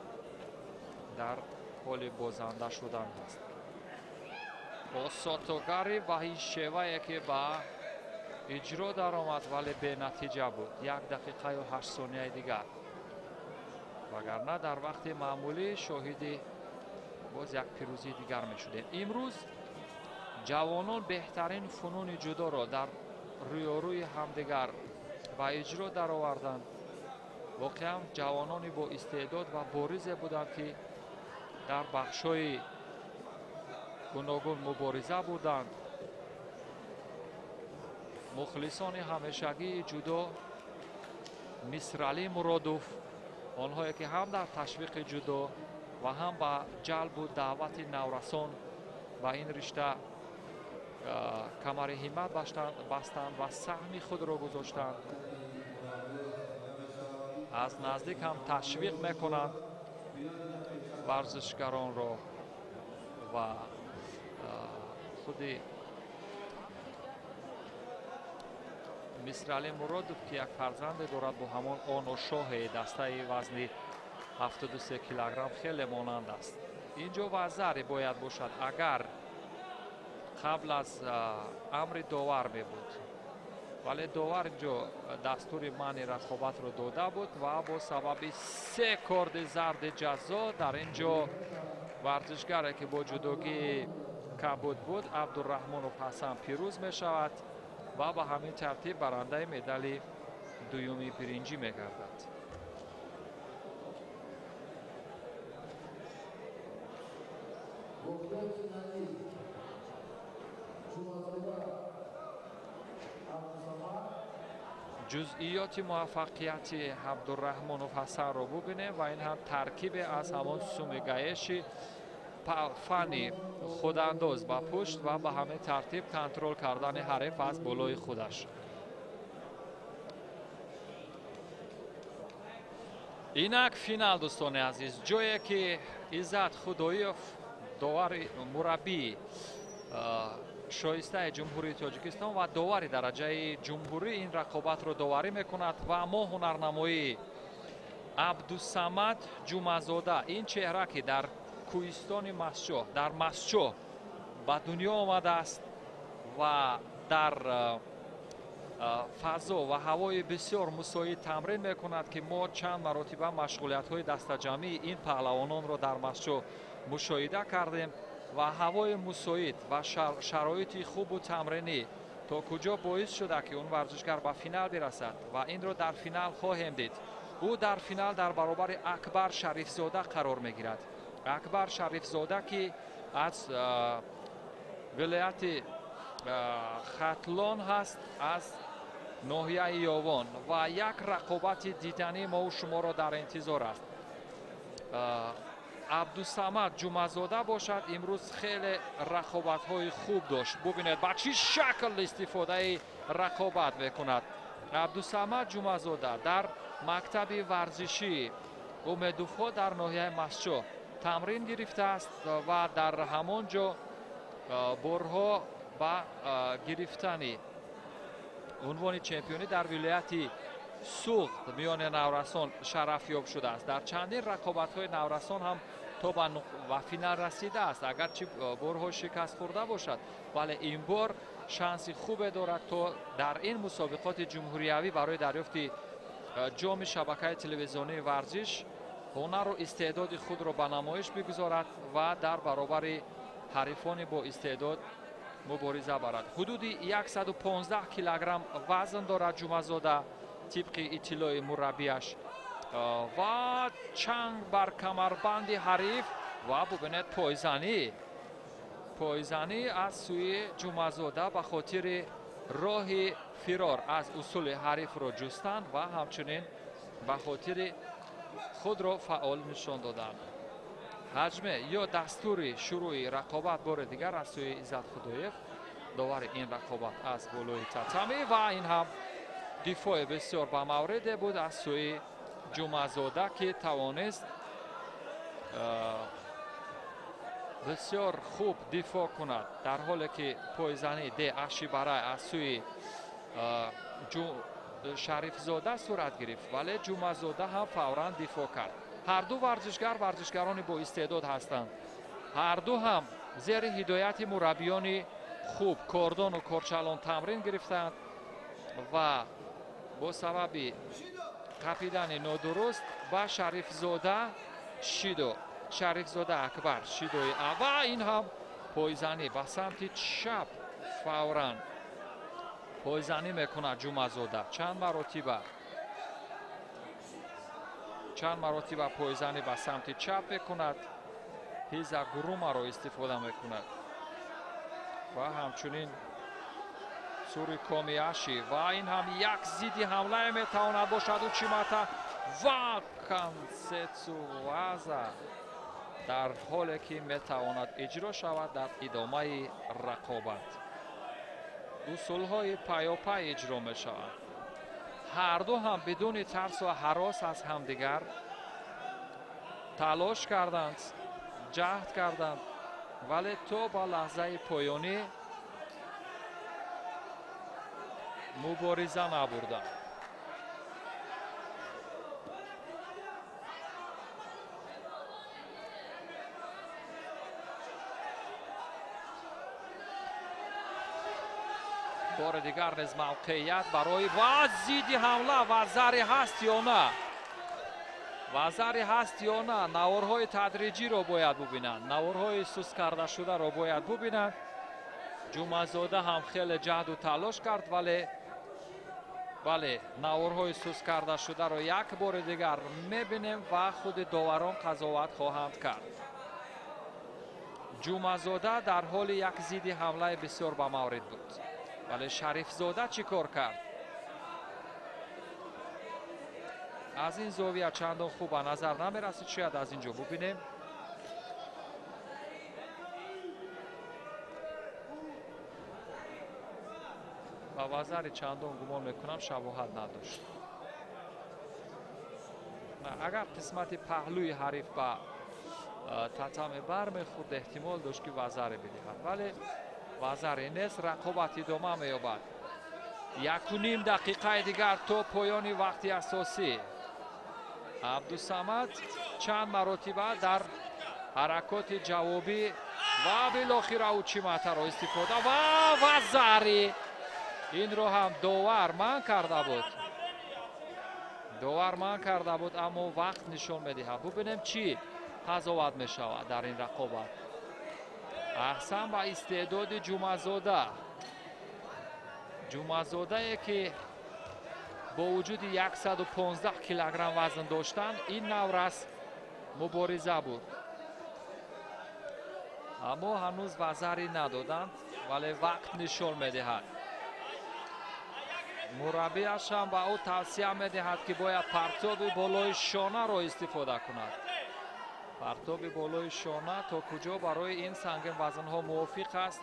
дар ҳоли бозанда шудан аст. Осотогари ва ин шевае ки ба иҷро даромад, вале бенатиҷа буд. 1 дақиқаю 8 сонияи дигар. Вагарна дар вақти маъмулӣ шоҳиди боз як пирӯзии дигар мешудем. Имрӯз ҷавонон беҳтарин фунуни ҷудоро дар рӯёрӯи ҳамдигар ба иҷро дароварданд. Воқеан ҷавонони бо истеъдод ва боризе буданд, ки дар бахшҳои гуногун мубориза буданд. Мухлисони ҳамешагии ҷудо Мисралӣ Муродов, онҳое ки ҳам дар ташвиқи ҷудо ва ҳам ба ҷалбу даъвати наврасон ба ин ришта камари ҳиммат бастанд ва саҳми худро гузоштанд, аз наздик ҳам ташвиқ мекунанд варзишгаронро ва худи Мисралӣ Муродов, ки як фарзанде дорад бо ҳамон Оношоҳе дастаи вазни 73 килограмм хеле монанд аст. Инҷо вазаре бояд бошад, агар қабл аз амри довар мебуд, вале довар инҷо дастури манъи рақобатро дода буд ва бо сабаби 3 корди зарди ҷазо дар инҷо варзишгаре ки бо ҷудогии кабуд буд, Абдураҳмонов Ҳасан пирӯз мешавад ва ба ҳамин тартиб барандаи медали дуюми биринҷӣ мегардад. Ҷузъиёти муваффақияти Абдураҳмонов Ҳасанро бубинем ва ин ҳам таркибе аз ҳамон сумигаеши фани худандоз ба пушт ва ба ҳамин тартиб контрол кардани ҳариф аз болои худаш. Инак финал, дӯстони азиз, ҷое ки Иззат Худоев, довари мураббии шоистаи Ҷумҳурии Тоҷикистон ва довари дараҷаи ҷумҳурӣ ин рақобатро доварӣ мекунад ва мо ҳунарнамоии Абдусамад Ҷумазода, ин чеҳра ки дар кӯҳистони Масчоҳ, дар Масчоҳ ба дунё омадааст ва дар фазо ва ҳавои бисёр мусоид тамрин мекунад, ки мо чанд маротиба машғулиятҳои дастаҷамъии ин паҳлавононро дар Масчоҳ мушоҳида кардем ва ҳавои мусоид ва шароити хубу тамринӣ то куҷо боис шуда ки он варзишгар ба финал бирасад ва инро дар финал хоҳем дид. Ӯ дар финал дар баробари Акбар Шарифзода қарор мегирад. Акбар Шарифзода ки аз вилояти Хатлон ҳаст, аз ноҳияи Ёвон, ва як рақобати диданӣ мову шуморо дар интизор аст. Абдусамад Ҷумазода бошад, имрӯз хеле рақобатҳои хуб дошт. Бубинед ба чӣ шакл истифодаи рақобат мекунад. Абдусамад Ҷумазода дар мактаби варзишӣ Умедуфҳо дар ноҳияи Масчоҳ тамрин гирифтааст ва дар ҳамон ҷо борҳо ба гирифтани унвони чемпионӣ дар вилояти Суғд миёни наврасон шарафёб шудааст. Дар чандин рақобатҳои наврасон ҳам То ба финал расидааст, агарчи борҳо шикаст хӯрда бошад, вале ин бор шанси хубе дорад то дар ин мусобиқоти ҷумҳуриявӣ барои дарёфти ҷоми шабакаи телевизионии варзиш ҳунару истеъдоди худро ба намоиш бигузорад ва дар баробари ҳарифони бо истеъдод мубориза барад. Ҳудуди 115 килограмм вазн дорад Ҷумъазода тибқи иттилои мураббияш ва чанг бар камарбанди ҳариф ва бубинед пойзанӣ. Пойзанӣ аз сӯи Ҷумъазода ба хотири роҳи фирор аз усули ҳарифро ҷустан ва ҳамчунин ба хотири худро фаъол нишон додан. Ҳаҷме ё дастури шурӯи рақобат бори дигар аз сӯи Иззат Худоев, довари ин рақобат аз болои татами ва ин ҳам дифои бисёр ба мавриде буд аз сӯи Ҷумъазода, ки тавонист бисёр хуб дифоъ кунад, дар ҳоле ки пойзанӣ де ашибарай аз сӯи Шарифзода сурат гирифт, вале Ҷумъазода ҳам фавран дифоъ кард. Ҳар ду варзишгар варзишгарони бо истеъдод ҳастанд. Ҳар ду ҳам зери ҳидояти мураббиёни хуб кордону корчалон тамрин гирифтанд ва бо сабаби қапидани нодуруст ба Шарифзода шидо, Шарифзода Акбар шидои ва ин ҳам пойзанӣ ба самти чап фавран пойзанӣ мекунад Ҷумъазода. Чанд маротиба пойзанӣ ба самти чап мекунад, ҳиза гурумаро истифода мекунад ва ҳамчунин сури комиаши ва ин ҳам як зидди ҳамлае метавонад бошад. Учимата ва кансетсу ваза дар ҳоле ки метавонад иҷро шавад дар идомаи рақобат. Усулҳои пайопай иҷро мешаванд. Ҳар ду ҳам бидуни тарсу ҳарос аз ҳамдигар талош карданд, ҷаҳд карданд, вале то ба лаҳзаи поёнӣ мубориза набурданд. Бори дигар низ мавқеият барои ва зидди ҳамла вазаре ҳаст ё на? Вазаре ҳаст ё на? Наворҳои тадриҷиро бояд бубинанд, наворҳои сус кардашударо бояд бубинанд. Ҷумъазода ҳам хеле ҷаҳду талош кард, вале наворҳои сус кардашударо як бори дигар мебинем ва худи доварон қазоват хоҳанд кард. Ҷумъазода дар ҳоли як зидди ҳамлаи бисёр ба маврид буд, вале Шарифзода чӣ кор кард? Аз ин зовия чандон хуб ба назар намерасид, шояд аз ин ҷо бубинем. Ба вазари чандон гумон мекунам шабоҳат надошт. Агар қисмати паҳлӯи ҳариф ба татаме бармехӯрд, эҳтимол дошт ки вазаре бидиҳад, вале вазаре нест. Рақобат идома меёбад. 1,5 дақиқаи дигар то поёни вақти асосӣ. Абдусамад чанд маротиба дар ҳаракоти ҷавобӣ ва билохира учиматаро истифода ва вазари инро ҳам довар манъ карда буд. Довар манъ карда буд, аммо вақт нишон медиҳад. Бубинем чӣ қазоват мешавад дар ин рақобат. Аҳсан ба истеъдоди Ҷумъазода. Ҷумъазодае ки бо вуҷуди 115 килограмм вазн доштан ин наврас мубориза буд, аммо ҳанӯз вазаре надоданд, вале вақт нишон медиҳад. Мураббияш ҳам ба ӯ тавсия медиҳад, ки бояд партоби болои шонаро истифода кунад. Партоби болои шона то куҷо барои ин сангин вазнҳо мувофиқ аст,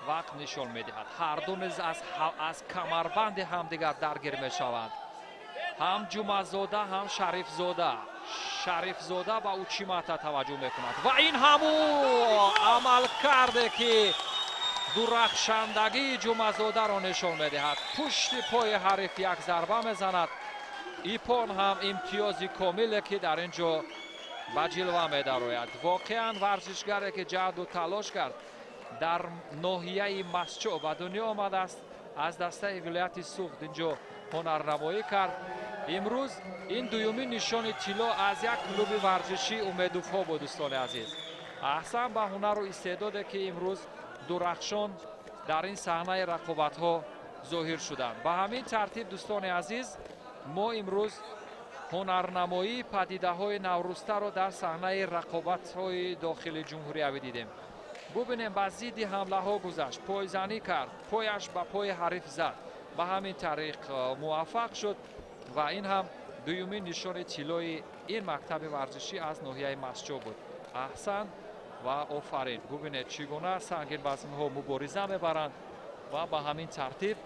вақт нишон медиҳад. Ҳар ду низ аз камарбанди ҳамдигар даргир мешаванд. Ҳам Ҷумъазода, ҳам Шарифзода. Шарифзода ба учимата таваҷҷӯҳ мекунад ва ин ҳаму амалкарде ки дурахшандагии Ҷумъазодаро нишон медиҳад. Пушти пои ҳариф як зарба мезанад. Ипон ҳам имтиёзи комиле ки дар ин ҷо Ба ҷилва медарояд. Воқеан, варзишгаре ки ҷаҳду талош кард, дар ноҳияи Мастчо ба дунё омадааст, аз дастаи вилояти Суғд инҷо ҳунарнамоӣ кард. Имрӯз ин дуюмин нишони тилло аз як клуби варзишӣ Умедуфо буд. Дӯстони азиз, аҳсан ба ҳунару истеъдоде, ки имрӯз дурахшон дар ин саҳнаи рақобатҳо зоҳир шуданд. Ба ҳамин тартиб, дӯстони азиз, мо имрӯз ҳунарнамоии падидаҳои наврӯзтаро дар саҳнаи рақобатҳои дохили ҷумҳуриявӣ дидем. Бубинем, ба зидди ҳамлаҳо гузашт, пойзанӣ кард, пояш ба пои ҳариф зад, ба ҳамин тариқ муваффақ шуд ва ин ҳам дуюмин нишони тиллои ин мактаби варзишӣ аз ноҳияи Мастчо буд. Аҳсан ва офарин! Бубинед, чӣ гуна сангинвазнҳо мубориза мебаранд ва ба ҳамин тартиб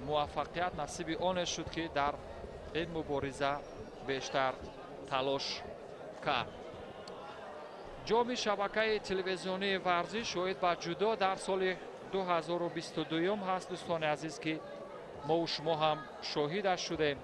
муваффақият насиби оне шуд, ки дар ин мубориза бештар талош кард. Ҷоми шабакаи телевизионии варзиш шоҳид ба ҷудо дар соли 2022 ҳаст, дӯстони азиз, ки мову шумо ҳам шоҳидаш шудем.